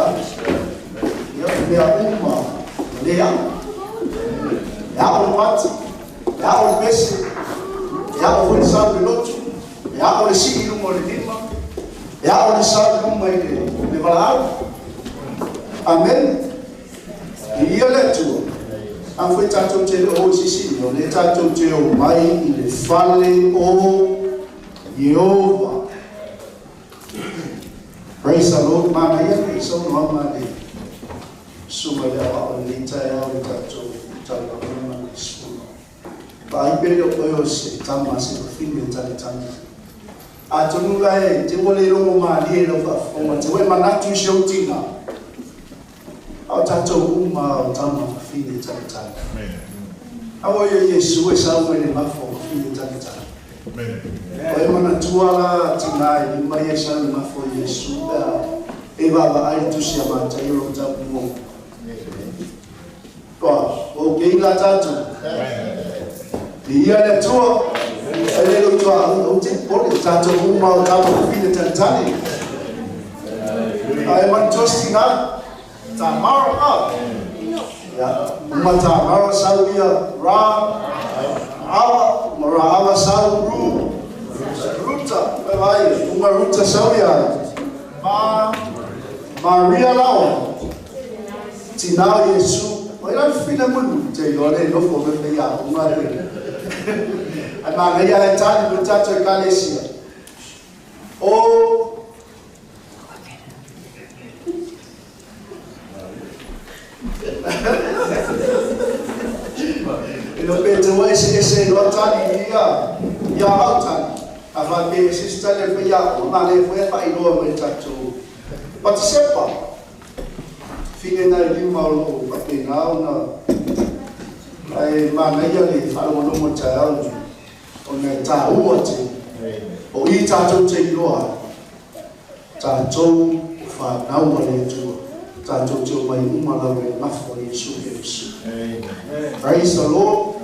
Ia, o mea uma, ua le a'o. E a'o le pati, e a'o le pese, e a'o foi le sau i le lotu, e a'o le sii i luga o le lima, e a'o le sau i luma i le valaau. Amen. Ia le Atua. A foi tatou te le o i se isi mea, o lea tatou te omai i le fale o Ieova. Praise the Lord. Manaia le saunoaga a le susuga i le aoao i lenei taeao i le tatou taulaga ma le sefulu. Vaai pe le o oe o se tama se fafine tagitagi. Atonu la e te ua le logo malie i lau faafofoga, te ua e manatu i si ou tina. A o tatou uma o tama fafine tagitagi. Aua ia Iesu e sau mai le mafa o fafine tagitagi. O e manatua la tina e lima ia e sau i le mafa o Iesu pe a e vaavaai i le tusi a Mataio o lo o tau mo. Toa, o kei la tatou. Viia le Atua. E le lo toa au te pole tatou uma o tama fafine talitali. Ai manatua se tinā, Tamara a. Ia, uma Tamara sau ia Ra, Ava, uma Ra Ava sau Ru, Ruta, vai, uma Ruta sau ia Ma, Maria laua, tinā o Iesu, o ila le fina munu, te iloa le nofo me faiaoga le. Ai manaia le tali mo tatou ekalesia. O E no pe te ua eseese ai loa tali i ia ia au tali. A faapea e se isi tali a le faiaoga, manaia foi ae faailoa mai i le tatou Patisepa. Fine nai lima o lo o faapena ona ae manaia le faalogologo i le taeao lenei ona e taua tele. O i tatou te iloa ai, tatou o fanau a le Atua, tatou te omai uma lava i le gafa o Iesu Keriso. Praise the Lord.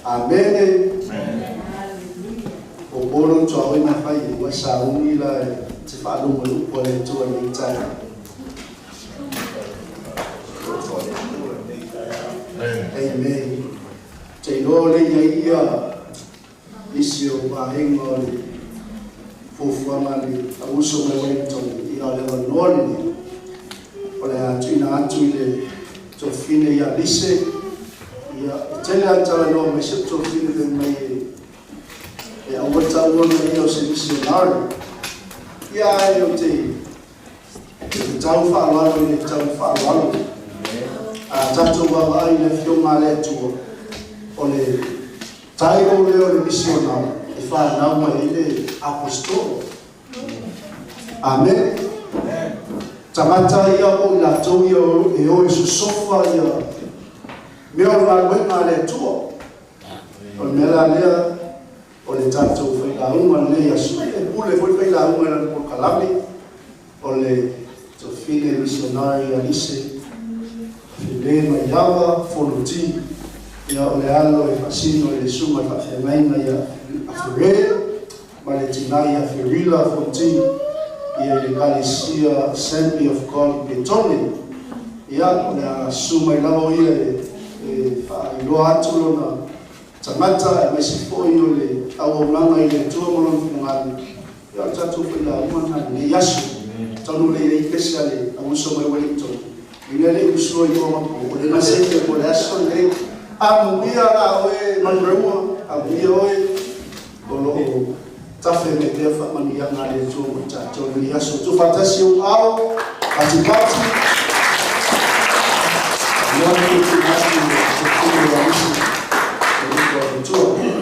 Amene. O polo tuaoi na fai e ua sauni la e te faalogo i le upu a le Atua i lenei taeao. Amen. Te iloa o lea i ai ia nisi o vaega o le fuafuaga a le auuso mai Wellington ia o le avanoa lenei o le a tuuina atu i le tofine ia Lise ia e tele lava talanoa mai si ou tofine fai mai e e aua taua na ia o se misionari ia ae ou te te tau faaaloalo i le tau faaaloalo a tatou vaavaai i le afioga a le Atua o le Title lea o le misionari e fanau mai ai le Aposetolo. Amene. Tagata ia po o i latou ia e o e sosofa ia mea o le galuega a le Atua. O le mea la lea o le tatou failauga lenei aso, e pule foi le failauga i lana polokalame, o le Tofile Misionari Alise Fele Maiava Fonoti, ia o le alo e faasino i le susuga i le faafeagaiga ia Afere ma le tina ia Ferila Fonoti ia i le Ekalesia Assembly of God i Petone. Ia o le a susu mai lava o ia e faailoa atu lona tagata aemaise foi o le auaunaga i le Atua ma lona finagalo. Ia o le tatou failauga lena i lenei aso. Taunuu lelei ai pese a le auuso mai Wellington. Ina le i usuo i Omapo, o le gasete mo le aso lenei. Amuia la oe Manureua, amuia oe o lo o tafe mai pea faamanuiaga a le Atua mo i tatou i lenei aso. Tuufaatasi ou ao, patipati, ia te tuuina atu i le Tofine ia Alisi, le upu a le Atua.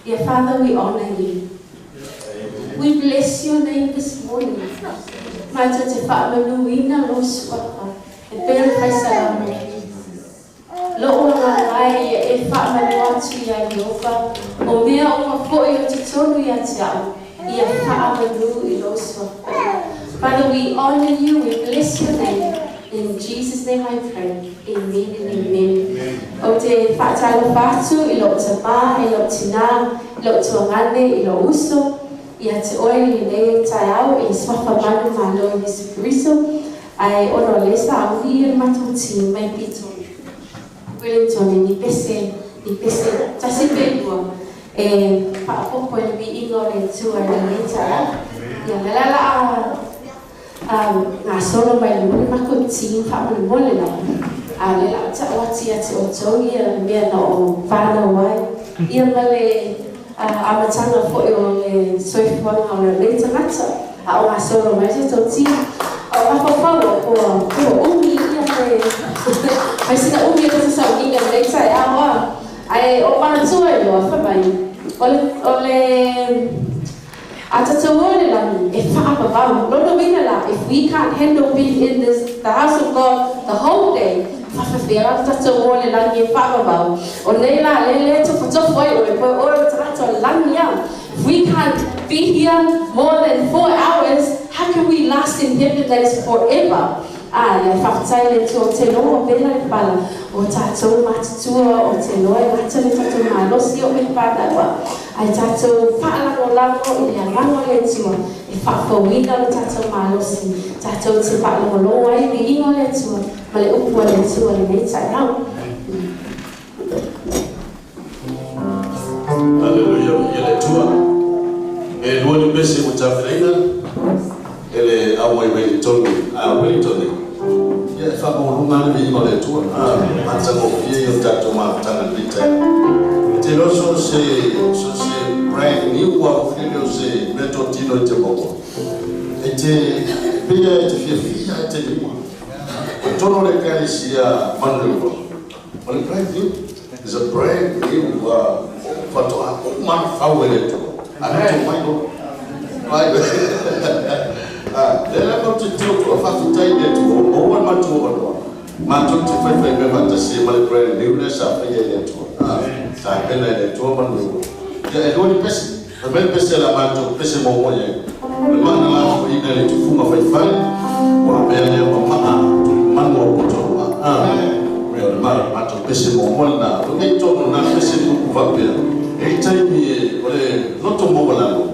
Dear Father, we honor you. We bless your name this morning. Matou te faamanuina lou suafa e pei o le faisalamo. Lou agaga e ia e faamanu atu iā Ieova, o mea uma foi o totonu ia te au, ia faamanu i lou suafa. Father, we honor you, we bless your name. In Jesus name I pray. Amen and amen. Ou te faatalofa atu i lou tama, i lou tina, i lou tuagane, i lou uso, ia te oe i lenei taeao i le suafa malu malo o Iesu Keriso, ae ona o lea sa auli ia le matou team mai pito Wellington i ni pese, ni pese tasi pe lua e faaopoopo i le viiga o le Atua i lenei taeao. Ia, le la la a gasolo mai le mole matou team faamolemole lava a o lea la o ta'u atu ia te outou ia le mea na ou fanau ai ia ma le amataga foi o le soifuaga o lenei tagata a o gasolo mai se tou team a o mafaufau ua ua umi ia pe mai sina umi o se sauniga i lenei taeao a ae o manatua ai loa fai mai o le o le A tatou o i le lagi, e faavavau. Lona uiga la, if we can't handle being in this, the house of God the whole day, faafefea la le tatou o i le lagi e faavavau? O nei la, le le tofotofo ai oe, koe oe o le tagata o le lagi a. If we can't be here more than 4 hours, how can we last in heaven that is forever? A ia faafetai le Atua ou te loa vela le pala o tatou matutua o te loa e gata le tatou malosi o me fanau ae tatou faalagolago i le agaga o le Atua e faafouina lo tatou malosi tatou te faalogologo ai viiga o le Atua ma le upu a le Atua lenei taeao. Haleluia, ia le Atua. E lua ni pese ua tapenaina e le au ai Wellington, a Wellington. Ia e faamaualuga le viiga o le Atua. Matagofie ia o tatou mafutaga i lenei taeao. E te iloa so se brand new a o fili o se meatotino i te maua. E te pei e te fiafia e te lima. O tonu o le ekalesia Manulua, o le brand new. Is a brand new faatoa uma fau e le Atua. Ae mai lo. Mai. Ah, le la ko te tio ko faafetai le Atua. O ua matua o loa. Matou te faifai mea faatasi ma le brand new le sa faia e le Atua. Ah, sa pena e le Atua Manulua. Ia e lua ni pese. E mai pese la matou pese mo mo ia. Le mana la fo ina le tufunga faifai. Ua mea lea ma maa manu o poto. Ah, me o le ma matou pese mo mo na. O nei tonu na pese tupu faapea. E taimi e o le loto maualalo.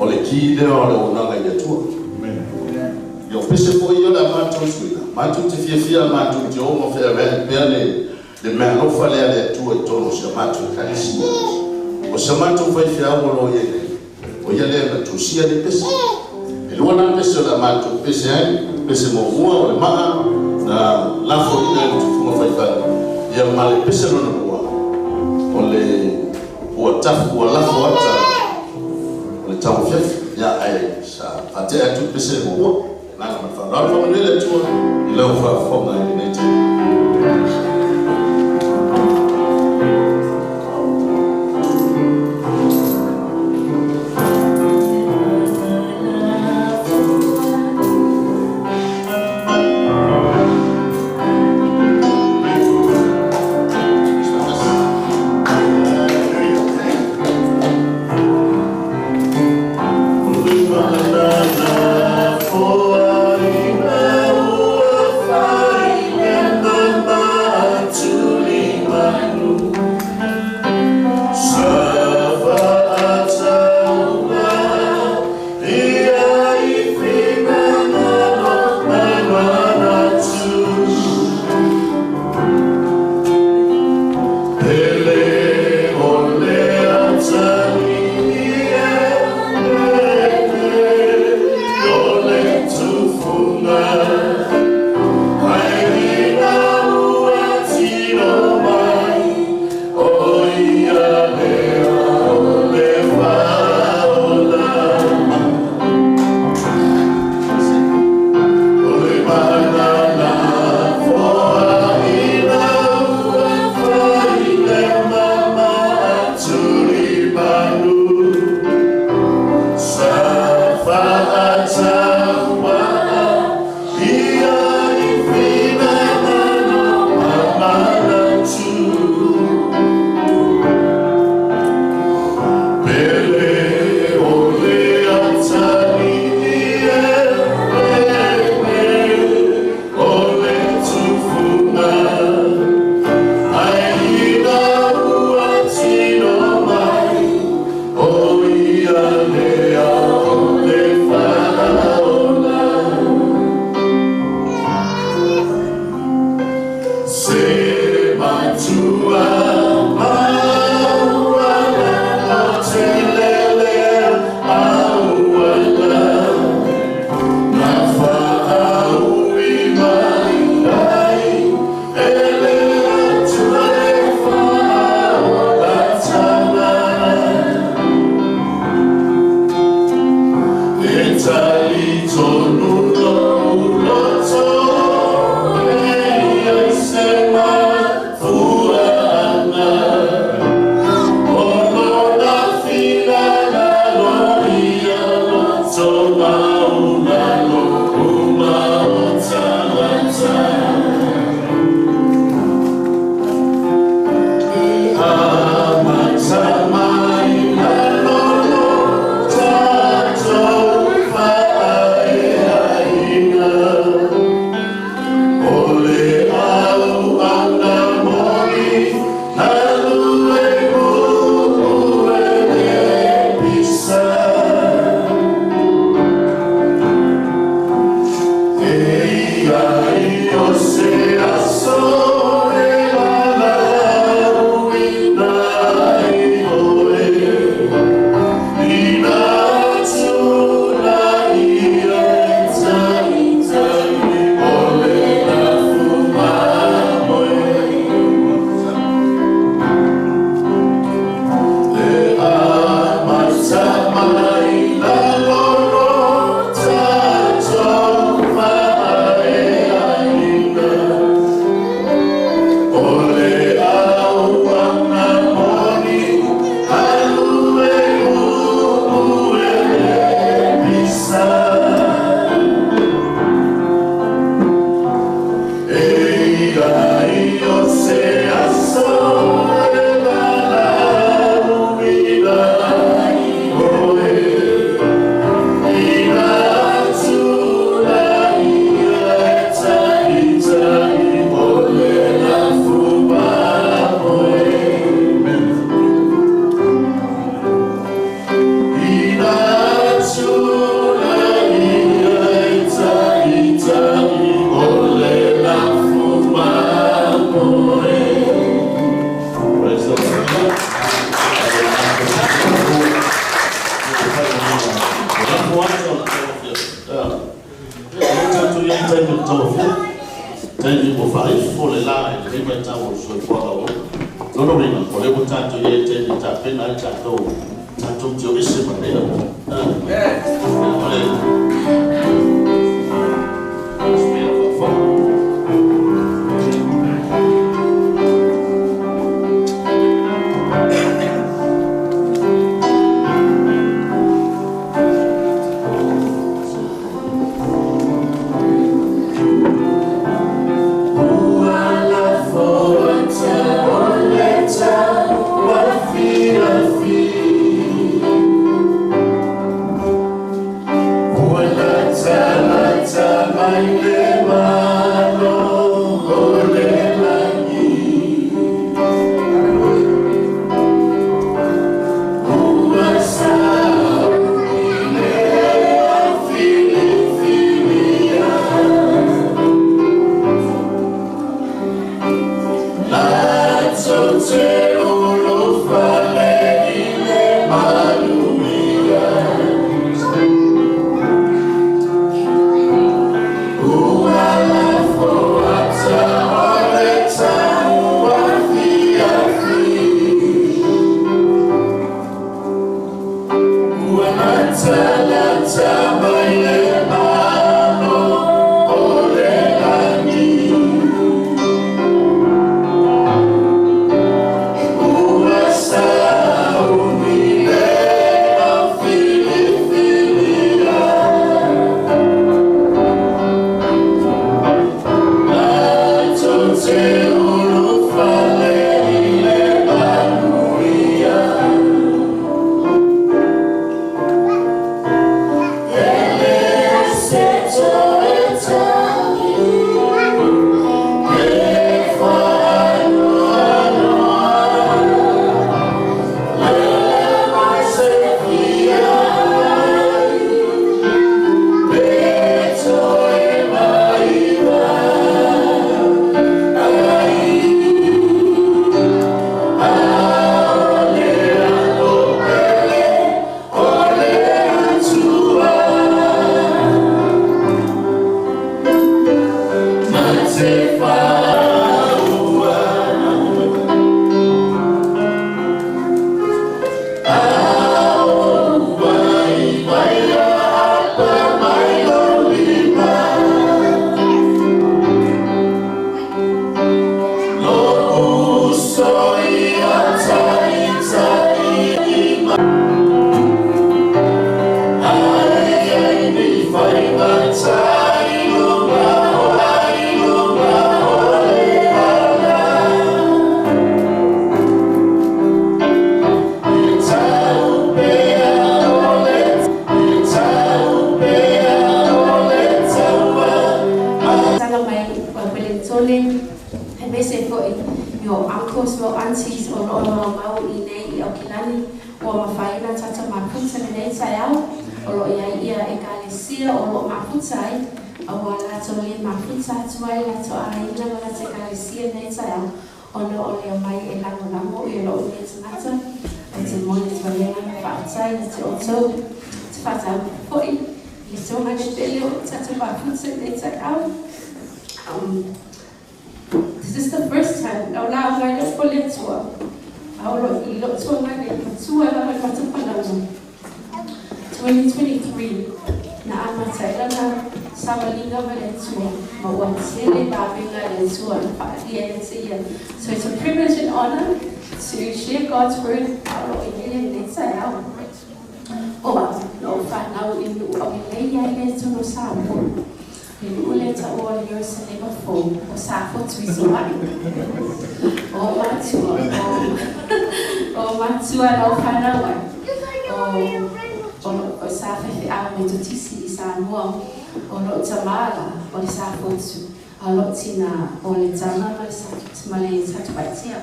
O le ki lea o le auaunaga i le Atua. Ia o pese foi ia le a matou suiga. Matou te fiafia matou te o ma feaveai pea le meaalofa lea le Atua i totonu o si a matou ekalesia. O sa matou faifeau o lo o i ai nei, o ia lea na tusia le pese. E lua na pese o le a matou pese ai, pese muamua o le maa na lafoina e le tufuga faifai. Ia ma le pese lona lua, o le ua tafu ua lafo ata o le tauafiafi. Ia ae sa faatea atu pese muamua. Nana ma le faaaloalo faamanuia le Atua i lau faafofoga i lenei taimi. taimi e tapena ai tatou tatou te o ese ma lenei o le This is the first time au la ngai le ko le tua au lo i lo tua ngai le tua la mai mata palama 2023 na amata ila na savalinga ma le tua ma ua tele vavenga le tua na faalia ia te ia. So it's a privilege and honor to share God's word au lo i le le taeao o lo whanau i nu au i le ia i le tunu sa mo i nu le ta o Yerusalema fo o sa fo tui so ai o matua o matua lau whanau ai o sa fefe au me totisi i sa mua o lo tamala o le sa fotu a lo tina o le tama ma le satuaitia.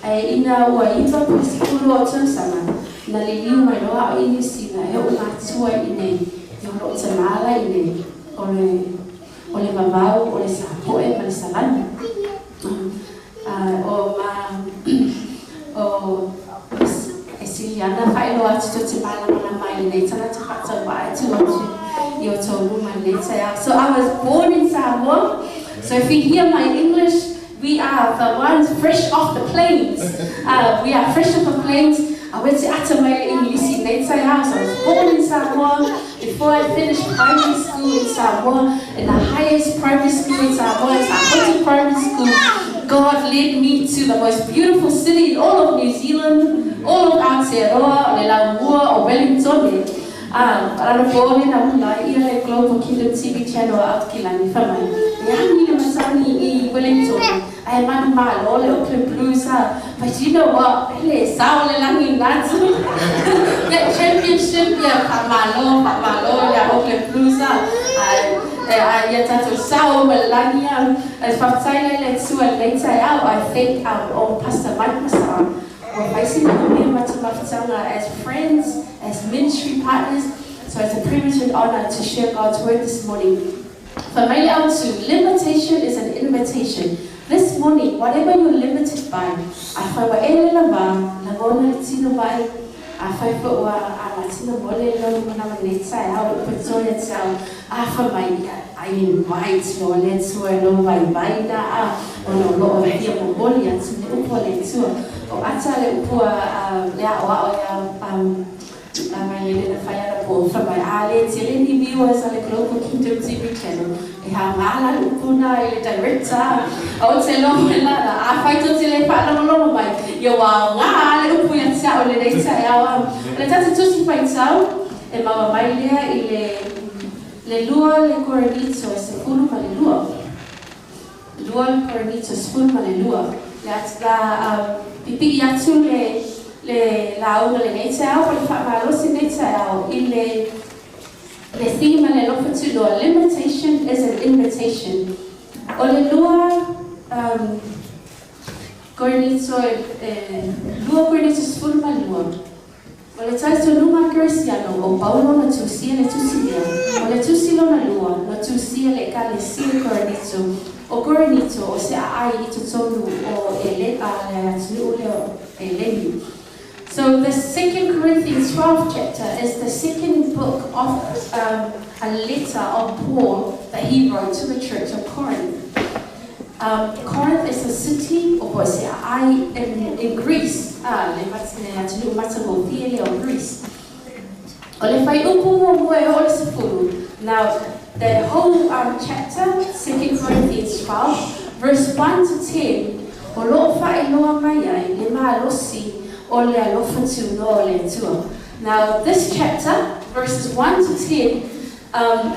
Ai ina ua iva po le sefulu o tausaga na liliu mai loa au i Niusila e oo matua i nei i o loo tamala i nei o le vavau o le sapoe ma le savani o ma o e siliana faailoa atu tou te malamalama i lenei tagata faatauvaa e tu atu i o tou luma i lenei taeao. So I was born in Samoa, so if you hear my English We are the ones fresh off the planes. We are fresh off the planes. I went to Atamai English in house. I was born in Samoa. Before I finished primary school in Samoa, in the highest primary school in Samoa, Samoa Primary School, God led me to the most beautiful city in all of New Zealand, all of Aotearoa, le Laumua, o Wellington. Rano pōle na ula ia le Global Kingdom TV channel a Aotekilani whamai. E angi le masani i Wellington. Ai manu malo le Auckland Blues ha. But you know what? Le sao le langi natu. That championship ia whamalo, whamalo le Auckland Blues ha. Ai ia tatou sao ma le langi a. As whaftaila le tua later out, I thank our Pastor Mike Masara. As friends, as ministry partners. So it's a privilege and honor to share God's word this morning. For limitation is an invitation. This morning, whatever you're limited by, I find I invite you let's no vai vai na o no lo hia momoli atu le upo le tua o ata le upo le a o ia mai le na whai ana po whamai a le tele ni viewers a le Global Kingdom TV channel e ha ngala le upo na i le director o te lomo la a whai to te le wha mai ia wā ngā le upo ia tia o le reita e awa le tata tusi whai tau e mawa mai lea i le le lua le Korinito e sefulu ma le lua. Lua le Korinito sefulu ma le lua. Le ata pipi atu le le lauga le nei te ao, le whaamalosi nei te ao, i le theme le alofa tuloa. Limitation is an invitation. O le lua Korinito, lua Korinito sefulu ma lua. O le taito nunga Keresiano, o Paulo na tusia le tusilia. O le tusilo na lua, na tusia le kalesia Korinito. O Korinito, o se aai i totonu o ele, a le atunu le o eleni. So the 2 Corinthians 12 chapter is the second book of a letter of Paul that he wrote to the church of Corinth. Corinth is a city o se aai in Greece. Le atunu matangofia le o Greece. O le whai upu mua e o le sefulu. Now, the whole chapter, 2 Corinthians 12, verse 1 to 10, o loo whae loa mai ai, le maalosi o le alofa tūno o le atua. Now, this chapter, verses 1 to 10,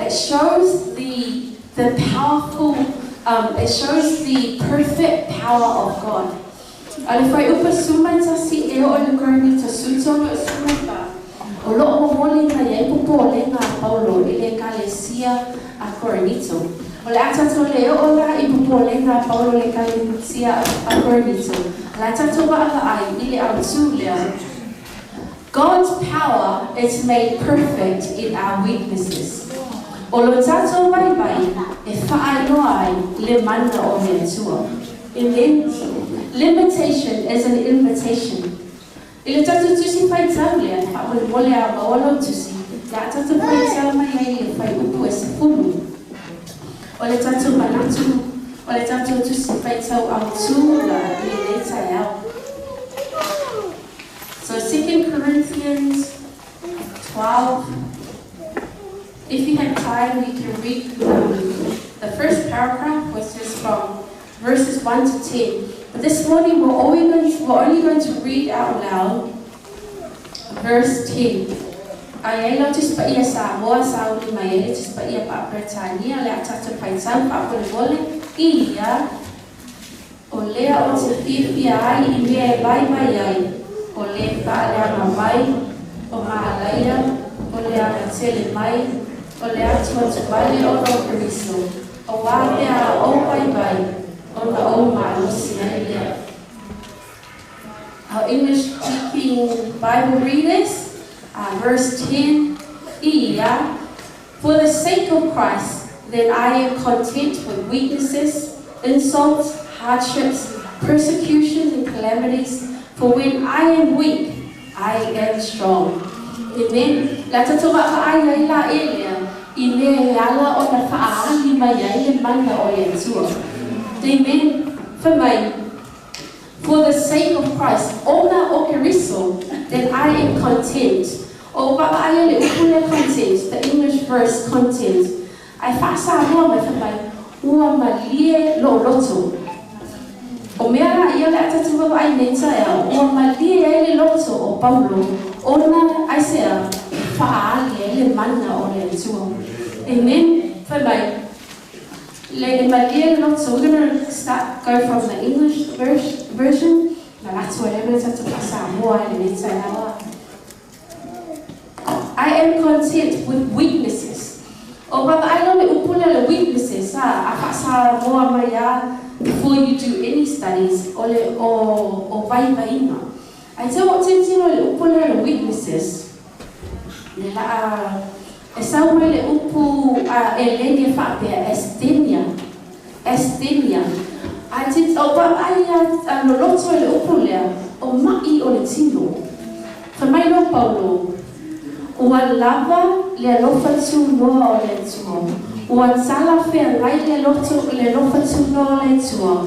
it shows the powerful, it shows the perfect power of God. A le whai upa sumai tasi e o le Korinito sutono e sumai wha. O loo momoli na iai popo le ngā Paulo i le kalesia a Korinito. O le atato le o la i popo le ngā Paulo le kalesia a Korinito. Le atato waa ai i le au tū lea. God's power is made perfect in our weaknesses. O lo tato vai vai e whaailoa ai le mana o le atua. Amen. Limitation is an invitation. I le tatou tusi whai tau lea, whaamole a mawalo tusi, le a tatou whai tau mai ai le whai upu e sefulu. O le tatou manatu, o le tatou tusi whai tau au tū la i le nei tai au. So 2 Corinthians 12, if you have time, you can read the first paragraph, which is from verses 1 to 10. But this morning we're only going to read out loud verse 10. Ai lo tis pa ia Samoa sauli mai ele tis pa ia pa Britania le atata paitau pa pole ia o lea o te fiafia ai i mea e vai mai ai o le whaaleanga mai o maalaia o le angatele mai o le atu atu vale o lo Keriso o wā mea a o vai vai o na o maalosi ai lea. Our English-speaking Bible readers, verse 10, ia, for the sake of Christ, then I am content with weaknesses, insults, hardships, persecutions, and calamities, for when I am weak, I am strong. Amen. La tatou vaai ai la elea, i mea e ala o na whaali mai ai le mana o le atua. Amen. Fai mai, For the sake of Christ, ona o Keriso, then I am content. O vaavaai i le upu lea content, the English verse content, ae faa-Samoa mai fai mai, Ua malie lou loto. O mea la ia o le a tatou vaavaai i nei taeao, ua malie ai le loto o Paulo ona aisea? E faaali ai le mana o le Atua. Amen. Fai mai, le e malie le loto, we're gonna start, go from the English version, na latu ai lea ma le tatou faa-Samoa i lenei taeao. I am content with weaknesses. O vaavaai loa le upu lea o le weaknesses a, a faa-Samoa mai lava before you do any studies, o le o, o vaivaiga. Ae te ua ou tilotilo i le upu lea o le weaknesses, le laa e sau mai le upu a eleni e faapea, asthenia, asthenia. Ae te, o vaavaai a loloto i le upu lea, o ma'i o le tino. Fai mai loa Paulo, Ua lava le alofa tunoa o le Atua, ua talafeagai le loto le alofa tunoa o le Atua,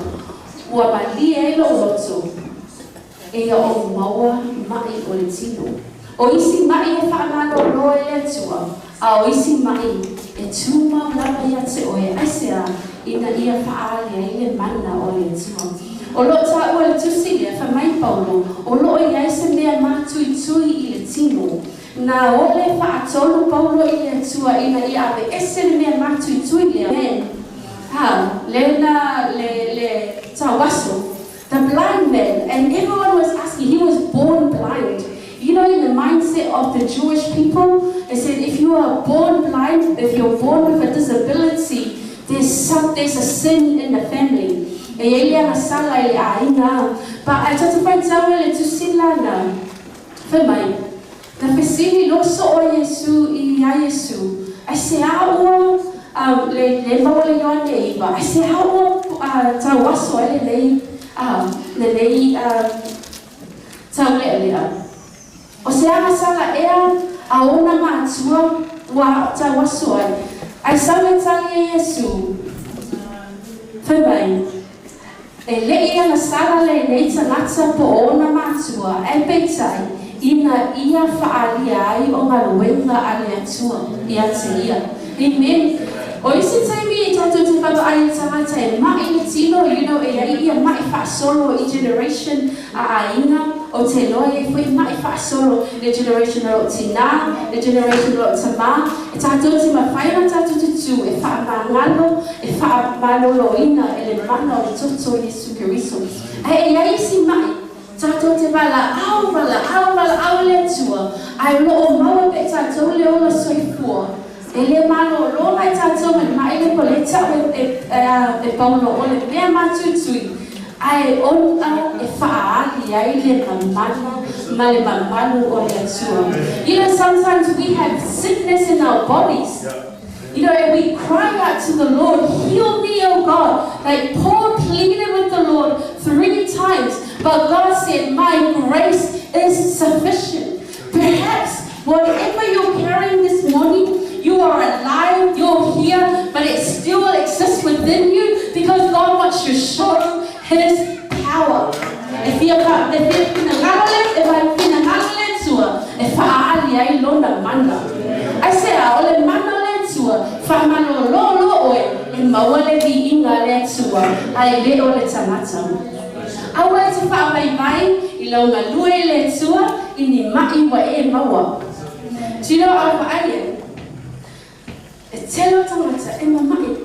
ua malie ai lou loto, eia ou maua maʻi o le tino. O isi maʻi e faamalolo e le Atua, a o isi maʻi e tumau lava ia te oe, aisea? Ina ia faaali ai le mana o le Atua. O lo o taua i le tusi lea, fai mai Paulo, o lo o i ai se mea mātuitui i le tino. Na ole faatolu Paulo i le Atua ina ia aveese le mea mātuitui lea. Man, ha, le na, le, le tauaso, the blind man, and everyone was asking, he was born blind. You know, in the mindset of the Jewish people, they said if you are born blind, if you're born with a disability, there's some, there's a sin in the family. E iai le agasala i le aiga. Pa ae tatou faitau e le tusi lana. Fai mai, na fesili loa soo a Iesu i a Iesu, Aisea ua, um, le, le maua le Ioane 9, aisea ua uh, tauaso ai lenei, uh, lenei uh, taulealea? O se agasala ea a ona matua ua tauaso ai? Ae sau le tali a Iesu, fai mai, E leʻi agasala lenei tagata po o ona matua, ae peitai, ina ia faaalia ai o galuega a le Atua ia te ia. Amen. O isi taimi i tatou te vaavaai i tagata e maʻi le tino, you know, e iai ia maʻi faasolo i generation a aiga, o te loa iai foi maʻi faasolo le generation o lou tinā, le generation o lou tamā, e tatou te mafai ona tatou tutū e faamagalo, e faamaloloina e le mana o le toto o Iesu Keriso. Ae e iai isi maʻi, tatou te valaau, valaau, valaau i le Atua, ae o lo o maua pea e tatou le ola soifua. E le malōlō la i tatou ma le maʻi le po le ta'u e, e, e Paulo o le mea mātuitui, ae ona e faaali ai le mamana ma le mamalu o le Atua. You know, sometimes we have sickness in our bodies. You know, and we cry out to the Lord, heal me, O God. Like Paul pleaded with the Lord three times, but God said, my grace is sufficient. Perhaps whatever you're carrying this morning, you are alive, you're here, but it still exists within you because God wants to show His power. E fia fa, e fia finagalo le, e fia finagalo le Atua e faaali ai lona mana. Aisea, o le mana o le Atua, faamalōlō oe e maua le viiga a le Atua, ae le o le tagata. Aua e te faamaimai i lau galue i le Atua i ni maʻi ua e maua. Tino a vaai e, e tele o tagata e mamaʻi,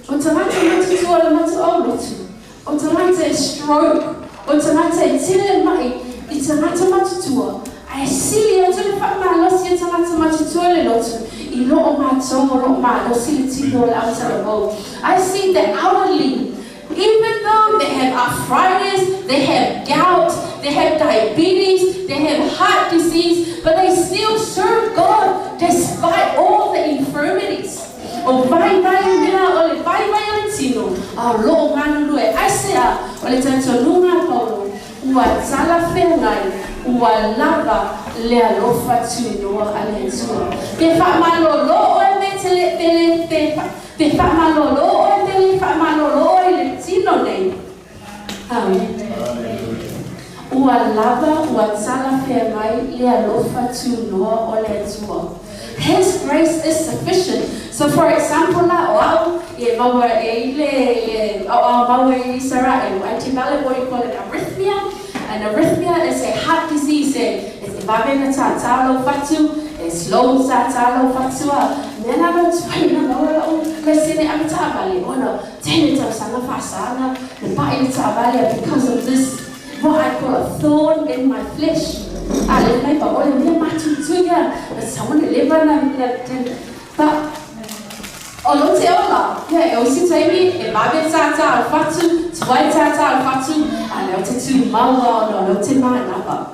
o tagata matutua le matuau lotu, o tagata e stroke, o tagata e tele maʻi i tagata matutua, ae sili atu le faamalosi o tagata matutua le lotu i lo o matou o lo o malosi le tino o le autalavou. I see the elderly Even though they have arthritis, they have gout, they have diabetes, they have heart disease, but they still serve God despite all the infirmities. O vaivai mea o le vaivai o le tino, a o lo o galulue. Aisea? O le talitonuga a Paulo, ua talafeagai, ua lava le alofa tunoa a le Atua. Pe faamalōlō oe me te le, pe le, pe, Pe faamalōlō oe pe le faamalōlō oe i le tino nei, Ua lava ua talafeagai le alofa tunoa o le Atua. His grace is sufficient. So for example la, o au, e maua e i le, le o au maua i Israel, I develop what you call an arrhythmia. An arrhythmia is a heart disease. E vave na tātā lau fatu, e slow tātā lau fatua. Mea na lau tuai na maua lau lesene a taavale. Ona, tene tausaga faasana, le pa'i le taavale because of this, what I call a thorn in my flesh. A le mai pa ole mea matutu ia, na sawana leva na, na, pa, o lo te ola, ia e osi taimi, e vave tātā al fatu, tuai tātā al fatu, a leo te tū maua o no leo te mānapa.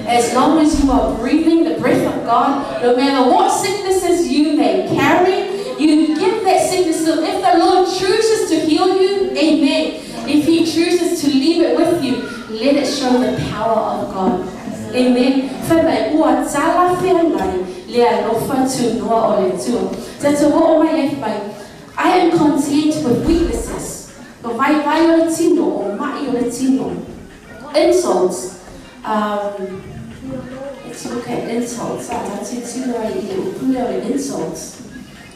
As long as you are breathing the breath of God, no matter what sicknesses you may carry, you give that sickness to. If the Lord chooses to heal you, amen. If He chooses to leave it with you, let it show the power of God. Amen. Fai mai ua talafeagai le alofa tunoa o le Atua. Tatou oo mai ai mai, I am content with weaknesses. O vai vai o le tino, o mai o le tino. Insults. Let's look at insults. Ah, tino ai i le upu lea o le insults.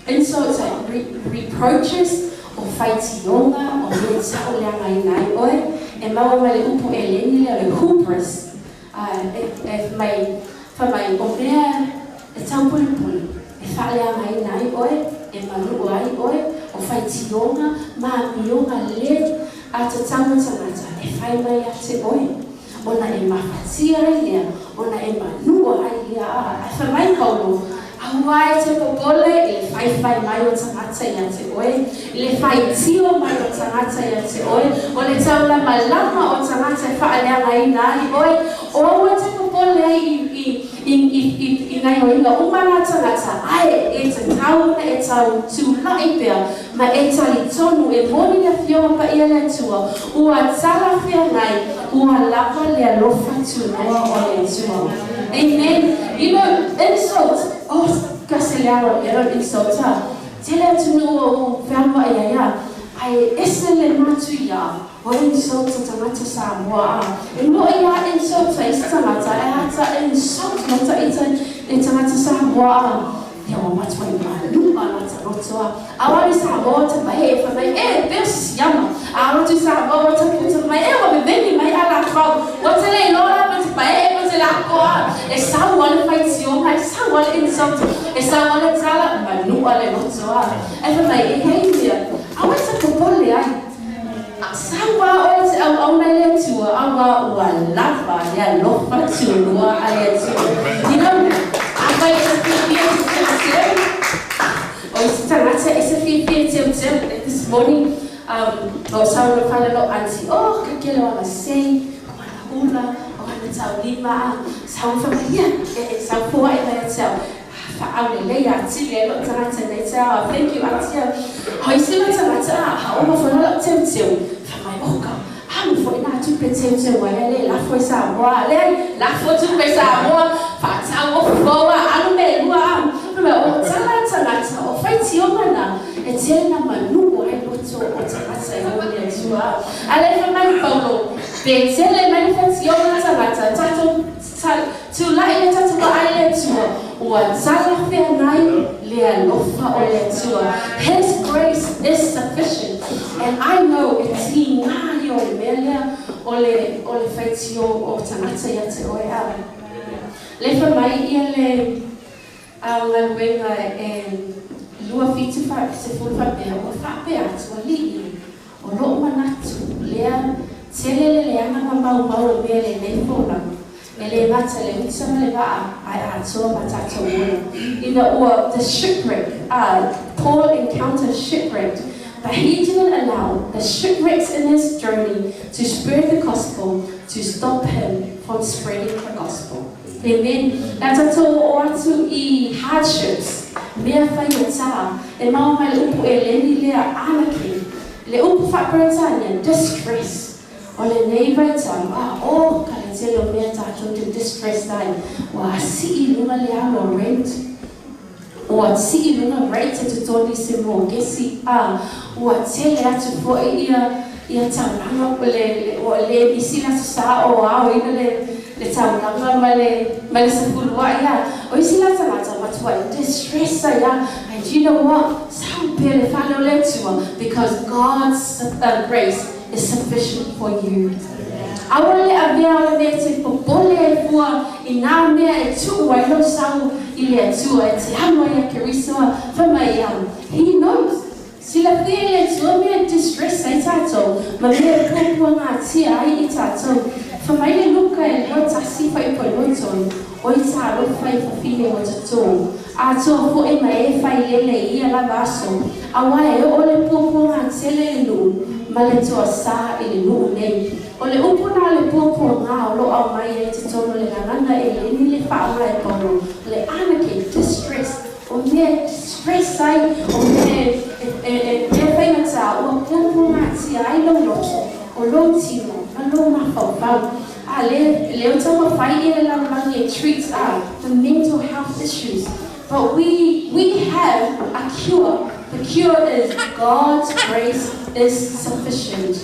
Insults are reproaches, o faitioga, o mea tau leaga ina ai oe. E maua mai le upu eleni lea o le hubris. E mai, fa mai, o mea e taupulipuli, e faaleaga ina ai oe, e manu'u ai oe, o faitioga, ma amioga le a tatau tagata, e fai mai ia te oe. Ona e mafatia ai lea, ona e manua ai lea. A fa mai Paulo, aua e te popole i le faifai mai o tagata ia te oe, i le faitio mai o tagata ia te oe, o le taulamalama o tagata e faaleagaina ai oe, o aua te popole ai i ngai oiga uma la tagata, ae e tatau ona e tau tula'i pea, ma e talitonu e moni le afioga paia le Atua, ua talafeagai, ua lava le alofa tunoa o le Atua. Amen. You know, insult, oh, kasi le alo, le insult, ha. Tele atu o whanua ia ia, ai ese le matu ia, o insult tagata Samoa a. E no ia insult i se tagata, e ata insult no ta ita e tagata Samoa a. Ia o matua i malunga la ta rotoa. Awari Samoa ta mai e whamai, e peo siama. A rotu Samoa ta puta mai, e wa bebeni mai ala kau. Wa te le lola ma te pai e ma te la koa. E sau wale whaitionga, e sau wale insult, e sau wale tala, manua le rotoa. E whamai, e hei mea, awa te popole ai. Sawa o te au au nei le Atua, awa ua lava le alofa tunoa a le Atua. You know, a vai e se whiwhia te teu teu, o i se tagata e se whiwhia teu teu, this morning, o sau no whale lo auntie, oh, ka kele o ana sei, o ana ula, o ana tau lima, a sau whamaia, e sau pua e mai tau, whaau le lei a tili e lo tagata nei te ao, thank you auntie. Hoi se lo tagata, ha o ma whana lo teu teu, whamai, oh ka, hamu fo ina tupe teu teu ai le la fo sa moa le la fo tupe sa moa fa tau o foa alu me lua me o tala tagata o faitioga na e tele na manu ai loto o tagata e o le Atua. Ale fa mai Paulo pe tele mai faitioga tagata tatou tula'i le tatou vaai le Atua ua talafeagai le alofa o le Atua. His grace is sufficient. And I know e tigā ia o le mea lea o le faitio o tagata ia te oe a. Le fa mai ia le galuega e 27 se faapea ua faapea atu alii o loo manatu lea tele le leaga ma maumau o mea lenei folaga. E le gata le uta ma le vaa ai atoa ma tatou ola. Ina ua the shipwreck, Paul encountered shipwreck, but he didn't allow the shipwrecks in his journey to spread the gospel, to stop him from spreading the gospel. Amen. La tatou o atu i hardships, mea whai o tā, e mau mai le upu e leni lea anake, le upu whaperetania, distress. O le nei vaitau, a o ka le tele o mea tātou te distress ai, ua sii lunga le alo rent, ua sii lunga rate te toni se mō gesi, a ua tele atu fo'i ia Ia taulaga o le ua le misi le Aso Sa o aoina le taulaga ma le sefulua'i a. O isi la tagata matua'i distress ai a. And you know what? Sau pea i le fale o le Atua because God's grace is sufficient for you. Aua le avea o le mea e te popole ai fua i nā mea e tuu ai lou sau i le Atua e te amo ai ia Keriso a fai mai ia. He knows. Silafia e le Atua mea e distress ai tatou ma mea e puapuagatia ai i tatou. Fai mai le Luka e 21 fuaipua 23, O i talofa i fafine ua totō, atoa foʻi ma e failele i ia lava aso, auā e oo le puapuaga tele i le nuu ma le toasā i le nuu nei. O le upu na o le puapuaga o loo aumai ai totonu o le gagana e leni le faaaoga e Paulo, o le anake, distress, O mea e stress ai, o mea e mea faigata ua puapuagatia ai lou loto, o lou tino, ma lou mafaufau. A le lea o taumafai ia le lalolagi e treat a the mental health issues. But we we have a cure. The cure is God's grace is sufficient.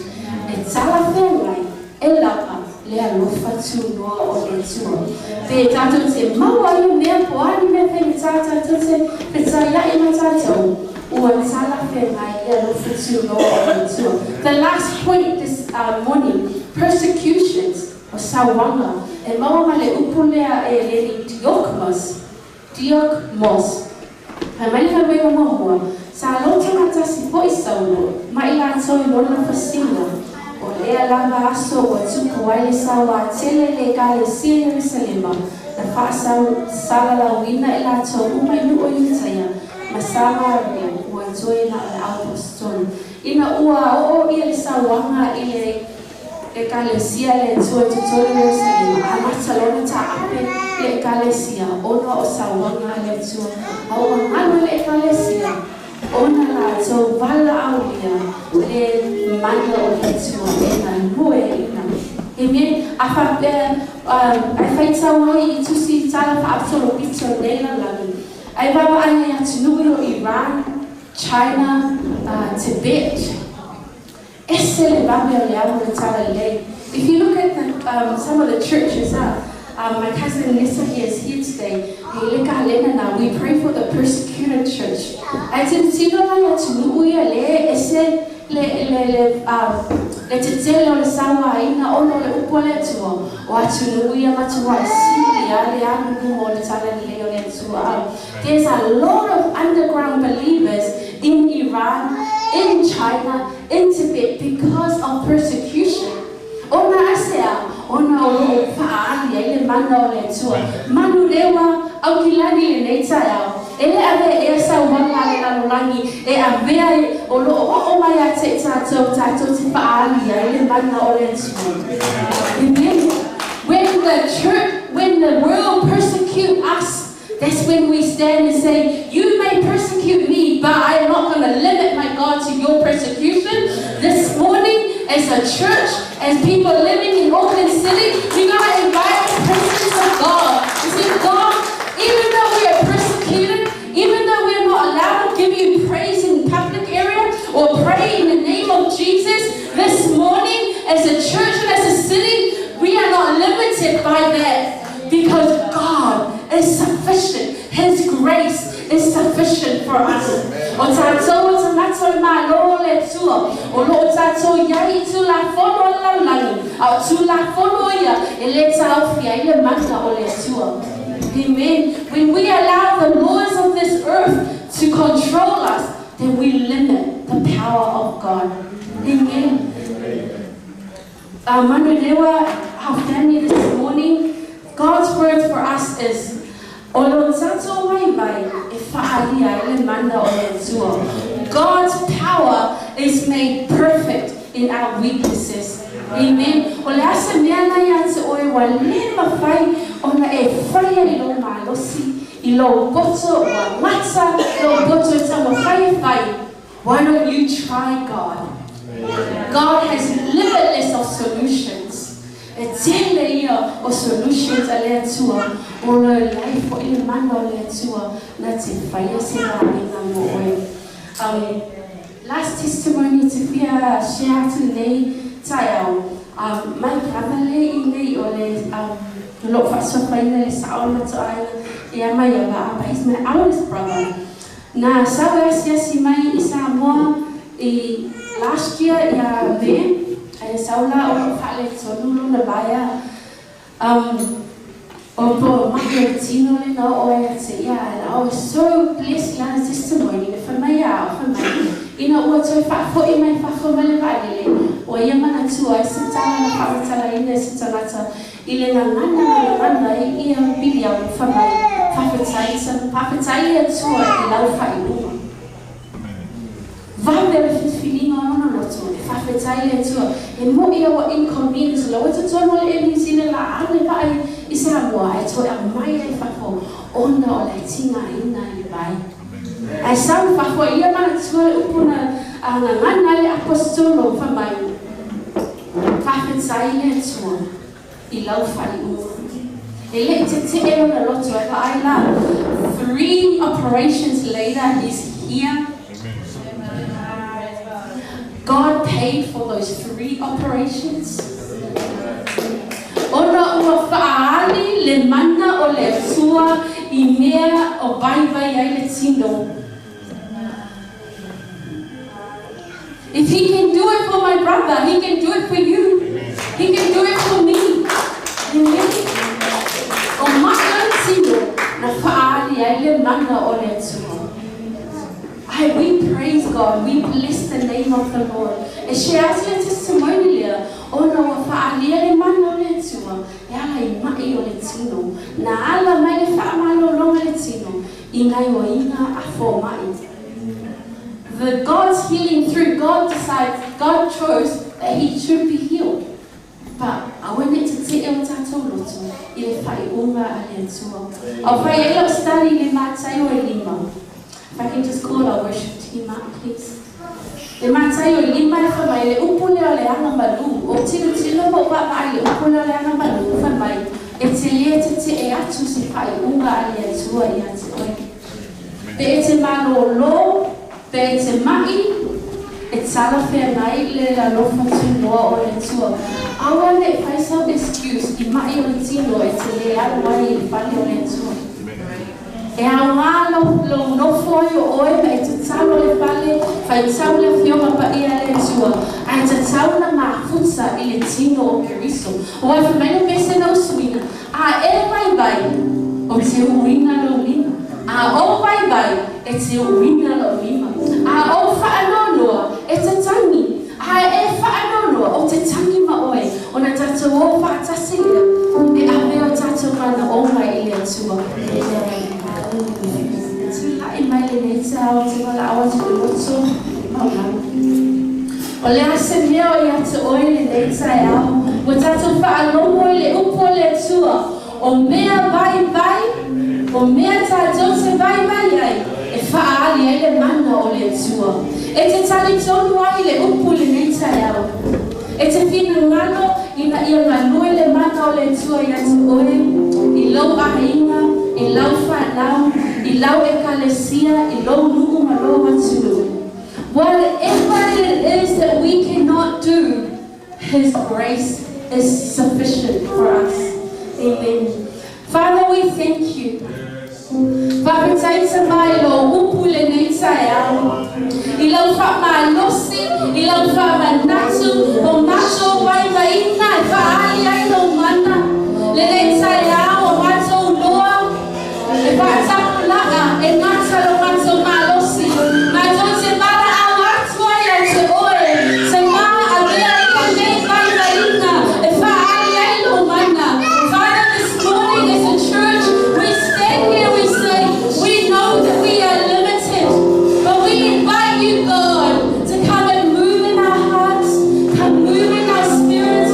E talafeagai E lava le alofa tunoa o le Atua. Pe tatou te maua ia mea po o a ni mea faigata tatou te fetaiaʻi ma tatou, ua talafeagai le alofa tunoa o le Atua. The last point this morning, persecutions, o sauaga, e maua ma le upu lea e leli diokmos, diokmos. Fai mai le galuega muamua, sa loto gatasi foʻi Saulo ma i latou i lona fasiga. O lea lava aso ua tupu ai le sauā tele i le Ekalesia i Ierusalema, na faasalalauina i latou uma i nuu o Iutaia ma Samaria, ua toe na o le aopositolu. Ina ua oo ia le sauaga i le Ekalesia le Atua i totonu o Ierusalema, amata lona taape le Ekalesia ona o sauaga a le Atua, a ua galo le Ekalesia ona latou valaaulia le mana o le Atua e galue ina. Amen. A faapea, ae faitau ai i tusi tala faasolopito o nei lalolagi, ae vaavaai ai atunuu o Iran, China, Tibet, Ese le vave o le amo le talalelei. If you look at the, some of the churches, my cousin Nessa here is here today, he le kalena na, we pray for the persecuted church. Ae tilotilo la i atunuu ia le ese le, le, le, le tetele o le sauaina ona o le upu a le Atua, o atunuu ia matuai sili a le alu luma o le talalelei o le Atua. There's a lot of underground believers in Iran, in China, in Tibet because of persecution. Ona aisea? Ona o loo faaali ai le mana o le Atua. Manu lewa, Aukilani i lenei taeao, e le avea ea sauaga a le lalolagi e avea ai o loo oo mai ia te i tatou, tatou te faaali ai le mana o le Atua. Amen. When the church, when the world persecute us, That's when we stand and say, You may persecute me, but I am not going to limit my God to your persecution. This morning, as a church, as people living in Auckland City, we got to invite the presence of God. You see, God, even though we are persecuted, even though we are not allowed to give you praise in public area or pray in the name of Jesus, this morning, as a church and as a city, we are not limited by that because God is sufficient. His grace is sufficient for us. O tatou o tagata o le Malo o le Atua, o lo o tatou i ai i Tulafono a le lalolagi, a o Tulafono ia e le taofi ai le mana o le Atua. Amen. When we allow the laws of this earth to control us, then we limit the power of God. Amen. Manurewa, our family this morning, God's word for us is, O lo tatou vaivai e faaalia ai le mana o le Atua. God's power is made perfect in our weaknesses. Amen. O le a se mea na ia te oe ua le mafai ona e faia i lou malosi, i lou poto ua gata, lou poto e taumafai e fai, why don't you try God? God has limitless of solutions. E tele ia o solutions a le Atua, o le lai foʻi le mana o le Atua na te faia se vaega mo oe. Um, Last testimony te fia share atu lenei taeao, my brother le i nei o le o lo o faasoafaina le sao o le matou aiga ia Maiava, but he's my eldest brother. Na sau e asiasi mai i Samoa i last year ia May, ae sau la o lo o faaletonu lona vaea. O po mahi o le tino le na oo ai ia te ia, and I was so blessed i lana testimony, na fai mai a o fai mai, ina ua toe faafoi mai fafo mai le vaalele, ua ia manatua ai se tala na faamatalaina e se tagata i le gagana na gagana ai ia Piliamu, fai mai, Faafetai, faafetai le Atua i lau faaiuga. Vave le filifiliga o lona loto, e faafetai i le Atua, e moʻi a ua inconvenience loa totonu o le MEC le la le vaai i Samoa ae toe aumai ai fafo ona o le tigaina i le vai. Ae sau i fafo e ia manatua le upu na gagana ai le Aposetolo fai mai, Faafetai i le Atua i lau faaiuga. E le i tetee lona loto e vaai la, 3 operations later he's here. God paid for those 3 operations. Ona ua faaali le mana o le Atua i mea o vaivai ai le tino. If he can do it for my brother, he can do it for you. He can do it for me. Amen. O maʻi o le tino na faaali ai le mana o le Atua. Ai, we praise God, we bless the name of the Lord. E share atu le testimony lea, ona ua faaalia le mana o le Atua e ala i maʻi o le tino. Na ala mai le faamalologa le tino i gaioiga a fomai. The God's healing through God decides, God chose that he should be healed. But aua ne i tetee o tatou loto i le faaiuga a le Atua. Au fai ai lau study i le Mataio e lima. If I can just call our worship team up, please. Le Mataio e lima e fai mai le upu lea o le aga malu. Ou tilotilo ma ou vaavaai i le upu lea o le aga malu, fai mai, e te le tetee atu se faaiuga a le Atua ia te oe. Pe e te malōlō, pe e te maʻi, e talafeagai le alofa tunoa o le Atua. Aua ne i fai sau excuse i maʻi o le tino e te le alu ai i le fale o le Atua. E aoga lou nofo ai o oe ma e tatalo le fale, faitau le Afioga Paia a le Atua, ae tatau na mafuta i le tino o Keriso. Aua e fai mai le pese na usuina, A e vaivai, o te uiga lou lima. A ou vaivai, e te uiga lou lima. A ou faanoanoa, e tatagi. A e faanoanoa, o te tagi ma oe, ona tatou o faatasi lea, e ave o tatou manaoga i le Atua. Tulai mai lenei taeao te valaau atu i le loto maualalo. O le a se mea o ia te oe lenei taeao, ua tatou faalogo i le upu o le Atua, o mea vaivai, o mea tatou te vaivai ai, e faaali ai le mana o le Atua. E te talitonu ai i le upu i lenei taeao. E te finagalo ina ia galue le mana o le Atua ia te oe, i lou aiga, i lau fanau, i lau ekalesia, i lou nuu ma lou atunuu. Whatever it is that we cannot do, His grace is sufficient for us. Amen. Father, we thank you. Faafetai tama i lou upu i lenei taeao, i lau faamalosi, i lau faamanatu, o matou vaivaiga e faaali ai lou mana. Lenei taeao o matou loa E faatapulaa, e gata lo matou malosi, matou te valaau atu ai ia te oe, te ma avea ia nei vaivaiga e faaali ai lou mana. Father, this morning as a church, we stand here, we say, we know that we are limited, but we invite you, God, to come and move in our hearts, come move in our spirits.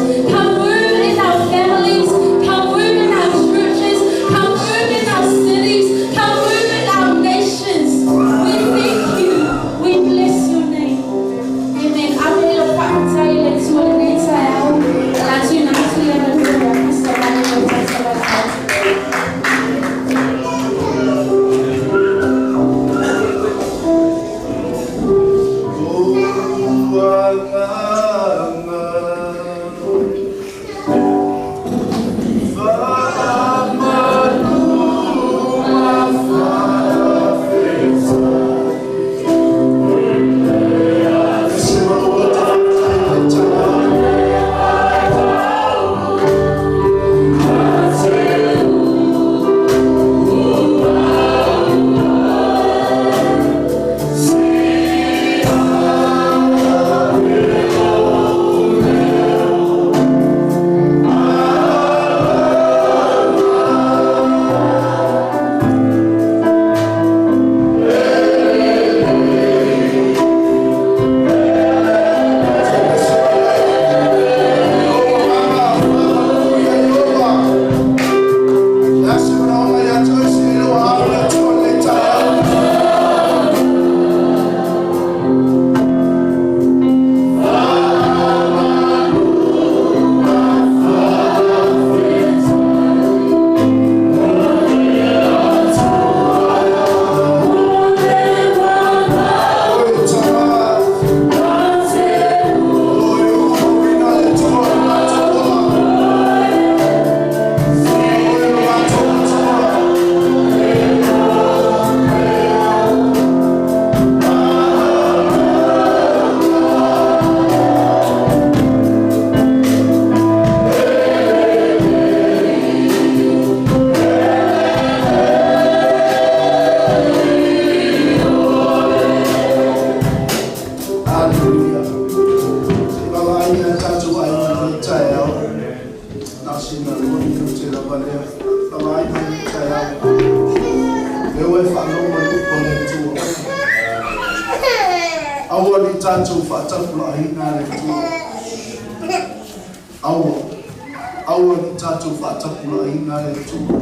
Aua ni tātou whaatapulaaina le Atua. Aua. Aua ni tātou whaatapulaaina le Atua.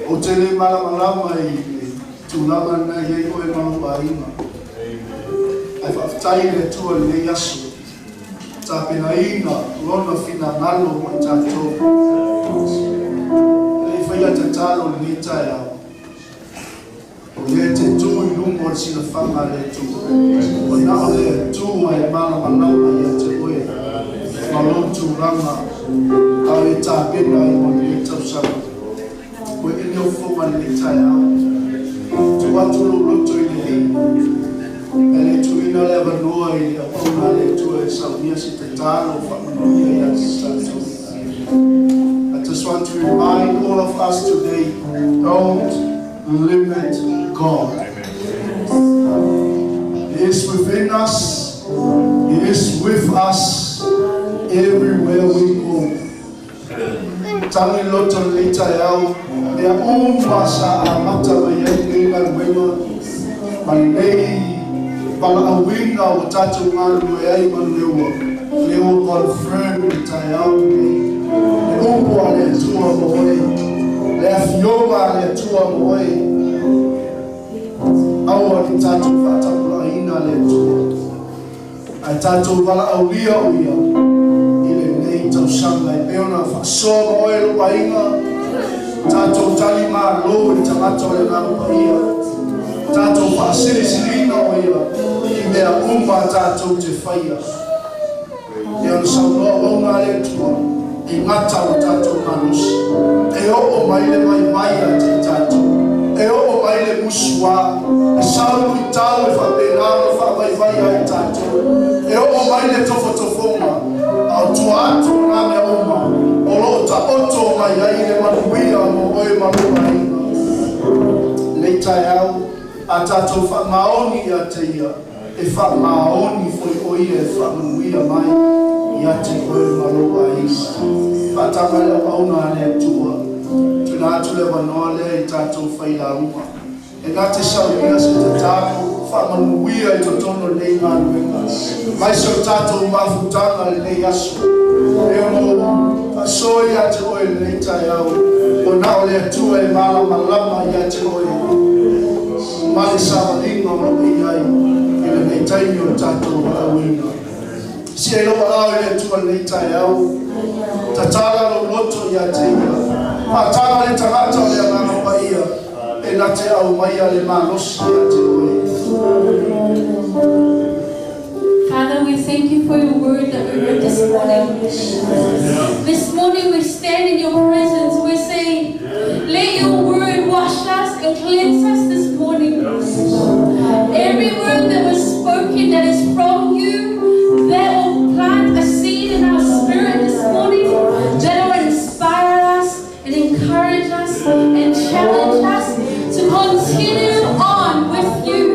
O te le malamalama i le tulaga na i ai oe ma lou aiga. Ae faafetai i le Atua i lenei aso. Tapenaina lona finagalo mo i tatou. E le i faia tatalo i lenei taeao. O lea te tu i luga o le silafaga a le Atua. O na o le Atua e malamalama ia te oe ma lou tulaga a o e tapena ai mo lenei tausaga. Koe e leo foga i lenei taeao. Tu atu lou loto i le Alii. E le tuuina le avanoa i le auauna a le Atua e saunia se tatalo faamanuia ia te tatou. I just want to remind all of us today, don't limit God. He is within us. He is with us everywhere we go. Tagi loto lenei taeao, mea uma sa amata mai ai lenei galuega ma lenei valaauina ua tatou galulue ai manuleua, lea ua confirm i le taeao lenei le upu a le Atua mo oe, le afioga a le Atua mo oe. Aua ni tatou faatapulaaina le Atua, ae tatou valaaulia o ia i lenei tausaga e pei ona faasoa ma oe lou aiga. Tatou tali malo i le tagata o le Agaga Paia, tatou faasilisiliina o ia i mea uma tatou te faia. E ona saunoa auauna a le Atua e gata o tatou malosi, e oo mai le vaivai ia te i tatou, e oo mai le musuā, e sau luitau e faapena ona faavaivai ai tatou, e oo mai le tofotofoga, a o tua atu o nā mea uma o loo taoto mai ai le manuia mo oe ma lou aiga. Lenei taeao a tatou faamaoni ia te ia, e faamaoni foi o ia e faamanuia mai ia te oe ma lou aiga. Faataga le auauna a le Atua. Tuuina atu le avanoa lea i tatou failauga e na te saunia se tatalo faamanuia i totonu o lenei galuega mai se o tatou mafutaga lenei aso. E ono faasoa ia te oe lenei taeao, o na o le Atua e malamalama ia te oe ma le savaliga o loo i ai i lenei taimi o le tatou valaauina. Si e lou aao i le Atua lenei taeao, tatala lou loto ia te ia. Faataga le tagata o le Agaga Paia e na te aumaia le malosi ia te oe. Father, we thank you for your word that we read this morning. This morning we stand in your presence. We say, let your word wash us and cleanse us this morning. Every word that was spoken that is from you, that will plant a seed in our spirit this morning, that will inspire us and encourage us and challenge us to continue on with you.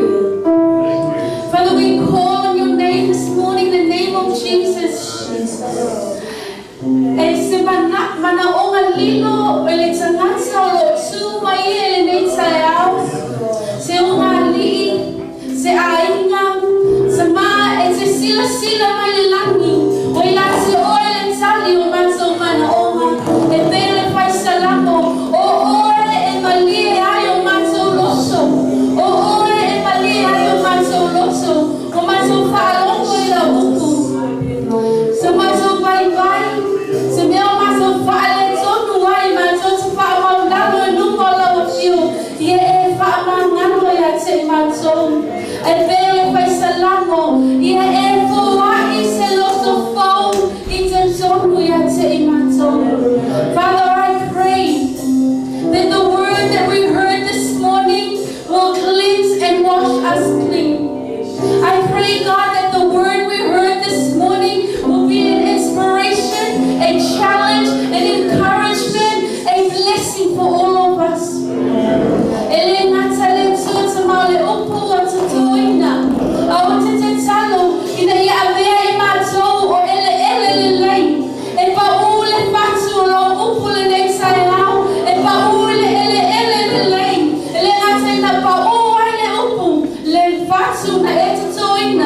Father, we call on your name this morning, the name of Jesus. E se manaoga lilo o le tagata o loo tu mai e lenei taeao, se ogalii, se aiga, se ma e te silasila mai le lagi, o ia te oe le tali o matou manaoga. E pei le faisalamo, o oe e malie ai o matou loto, o oe e malie ai o matou loto, o matou faalogo i lau upu. Se matou vaivai, se mea o matou faaletonu ai, matou te faamaulalo i luga o lau afio, ia e faamagalo ia te i matou. E pei le faisalamo, ia e foai se loto fou i totonu ia te i matou. Father, I pray that the word that we heard this morning will cleanse and wash us clean. I pray, God, that the word we heard this morning will be an inspiration, a challenge, an encouragement, a blessing for all of us. E le gata le Atua ma le upu ua totoina. A o te tatalo ina ia avea i matou o eleele lelei. E paū le fatu o lau upu lenei taeao, e paū le eleele lelei. E le gata ina paū ai le upu, le fatu na e totoina.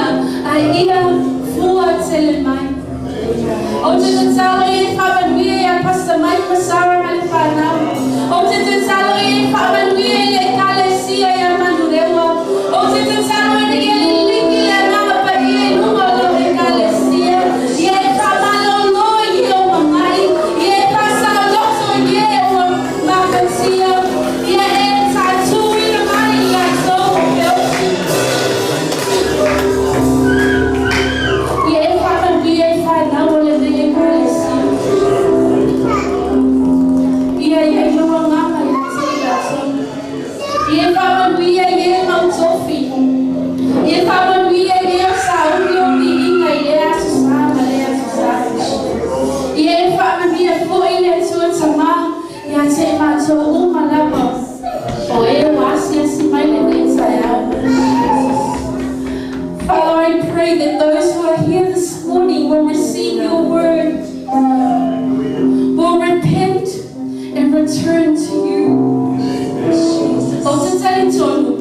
talitonu,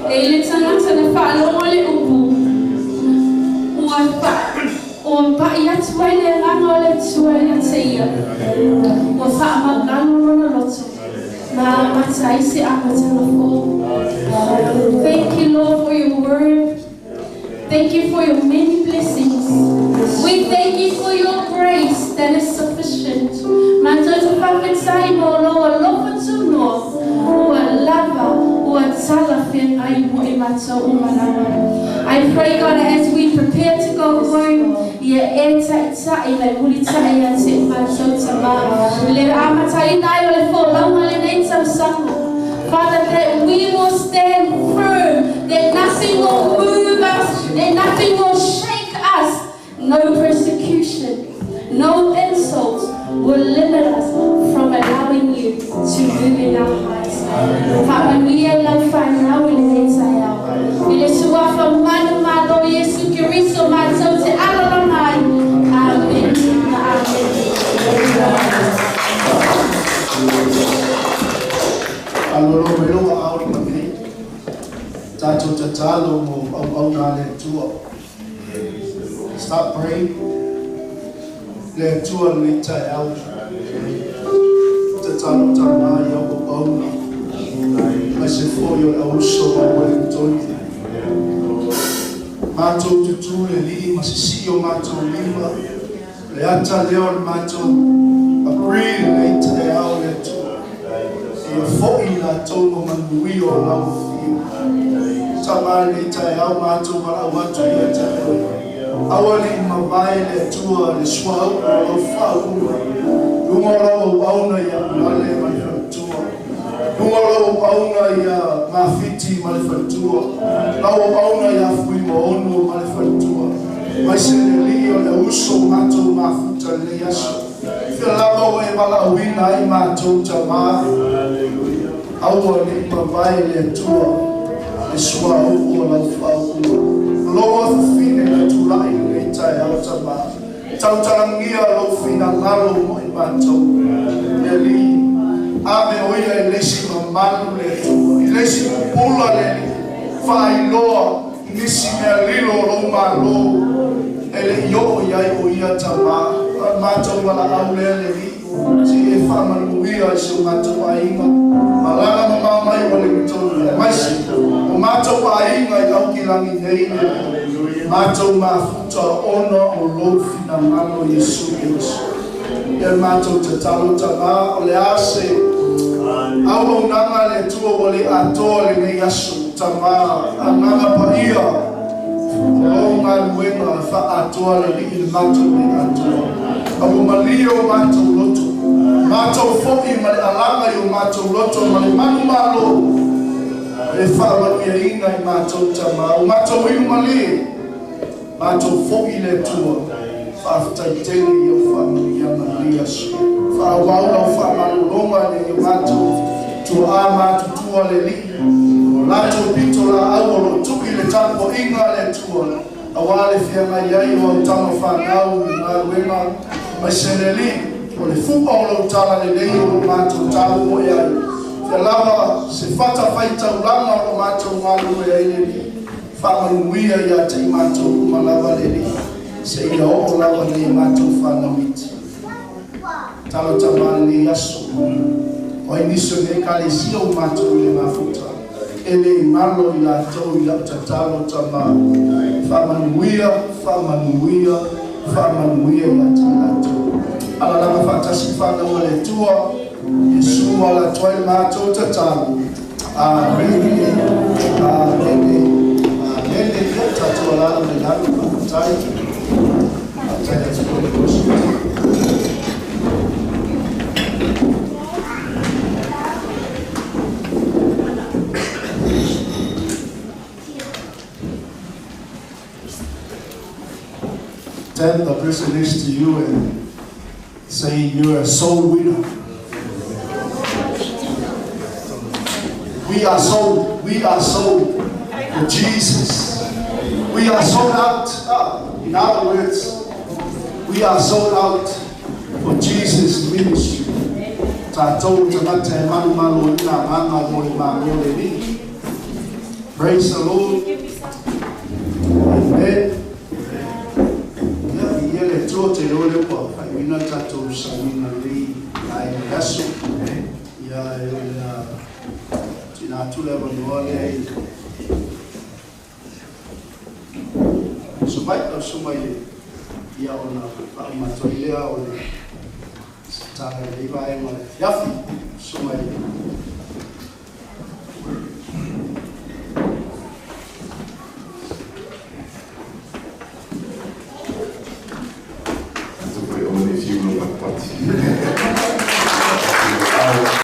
e i le tagata na faalogo le upu, ua pa ua pa'i atu ai le agaga o le Atua ia te ia, ua fa'amagalo lona loto, ma amata ai se amataga fou. Thank you, Lord, for your word. Thank you for your many blessings. We thank you for your grace that is sufficient. Matou te faafetai mo lou alofa tunoa, ua lava, ua talafeagai mo i matou uma lava. I pray, God, as we prepare to go home, ia e ta'ita'i ma e mulita'i ia te i matou tamā. Le amataina ai o le folauga lenei tausaga. Father, that we will stand firm, that nothing will move us, that nothing will shake us. No persecution, no insult will limit us from allowing you to move in our hearts. Faamanuia i lau fanau i lenei taeao. I le suafa manumalo Iesu Keriso matou te alalaga ai. Amen. Amen. Alolo mai lou aao i nei. Tatou tatalo mo auauna a le Atua. Start praying. Le Atua lenei taeao. Tatalo tamā i au auauna. Mai se foi o le auso mai Wellington. Matou tutū le alii ma sisii o matou lima. Le ata lea o le matou agree lenei taeao le Atua. Ia fo'i latou ma manuia o lau afio. Tamā lenei taeao matou valaau atu ia te oe. Aua ne i mavae le Atua le suauu o lau faauuga. Luga o lau auauna ia Ulale ma le faletua. Luga o lau auauna ia Mafiti ma le faletua. Lau auauna ia Fuimaono ma le faletua. Mai se le alii o le uso o matou mafuta lenei aso. Fia lava ua e valaauina ai matou tamā. Aua ne i mavae le Atua le suauu o lau faauuga. Loa fafine na tulai lenei taeao tamā. Tautalagia lou finagalo mo i matou. Le alii, ave o ia i le isi mamalu le Atua, i le isi pupula le alii, faailoa nisi mea lilo o lou malo, e le i oo i ai o ia tamā. O matou valaau lea le alii, se e faamanuia i si o matou aiga. Malaga mamao mai Wellington, aemaise o matou aiga i Aukilani nei le alii. Matou mafuta ona o lou finagalo Iesu Keriso. Ia matou tatalo tamā, o le a se auaunaga le Atua ua le atoa lenei aso tamā, agaga paia o lou galuega faaatoa le alii i le matou le atoa. A ua malie o matou loto, matou fo'i ma le alaga i o matou loto ma le manumalo e faamanuiaina i matou tamā. O matou inu malie, matou fo'i le Atua, faafetai tele i au faamanuiaga lenei aso. Faaauau lau faamalologa ina ia matou tuaa matutua le alii. O latou pito laau o loo tui le tapuaiga a le Atua, auā le feagai ai o au tama fanau i galuega mai se le alii. O le fu'a o lou talalelei o lo matou talo e ai. Fia lava se fata faitaulaga o lo matou galulue ai le alii. Faamanuia ia te i matou uma lava le alii, seia oo lava nei matou fanau iti. Talo tamā lenei aso. O ai nisi o nei ekalesia o matou i le mafuta. E le galo i latou i lau tatalo tamā. Faamanuia, faamanuia, faamanuia ia te i latou. Alalaga faatasi fanau a le Atua, Iesu ala atu ai le matou tatalo. Amene, amene, amene. Ia tatou alaala mai lalo, faafetai. Faafetai le Atua i le worship. Tap the person next to you and say you're a soul winner. We are sold. We are sold for Jesus. We are sold out. In other words, we are sold out for Jesus' ministry. Tatou tagata e manumalo i nā agaga mo le malo le alii. Praise the Lord. Amen. Ia, viia le Atua, ou te iloa lea ua faaiuina le tatou sauniga lelei i le aso. Ia, e o le a tuuina atu le avanoa lea i Savaii, lau susuga i le, ia ona faauma atu ai lea o le tala i lenei vaega o le afiafi. Susuga i le Atu foi o le fiu lo patipati.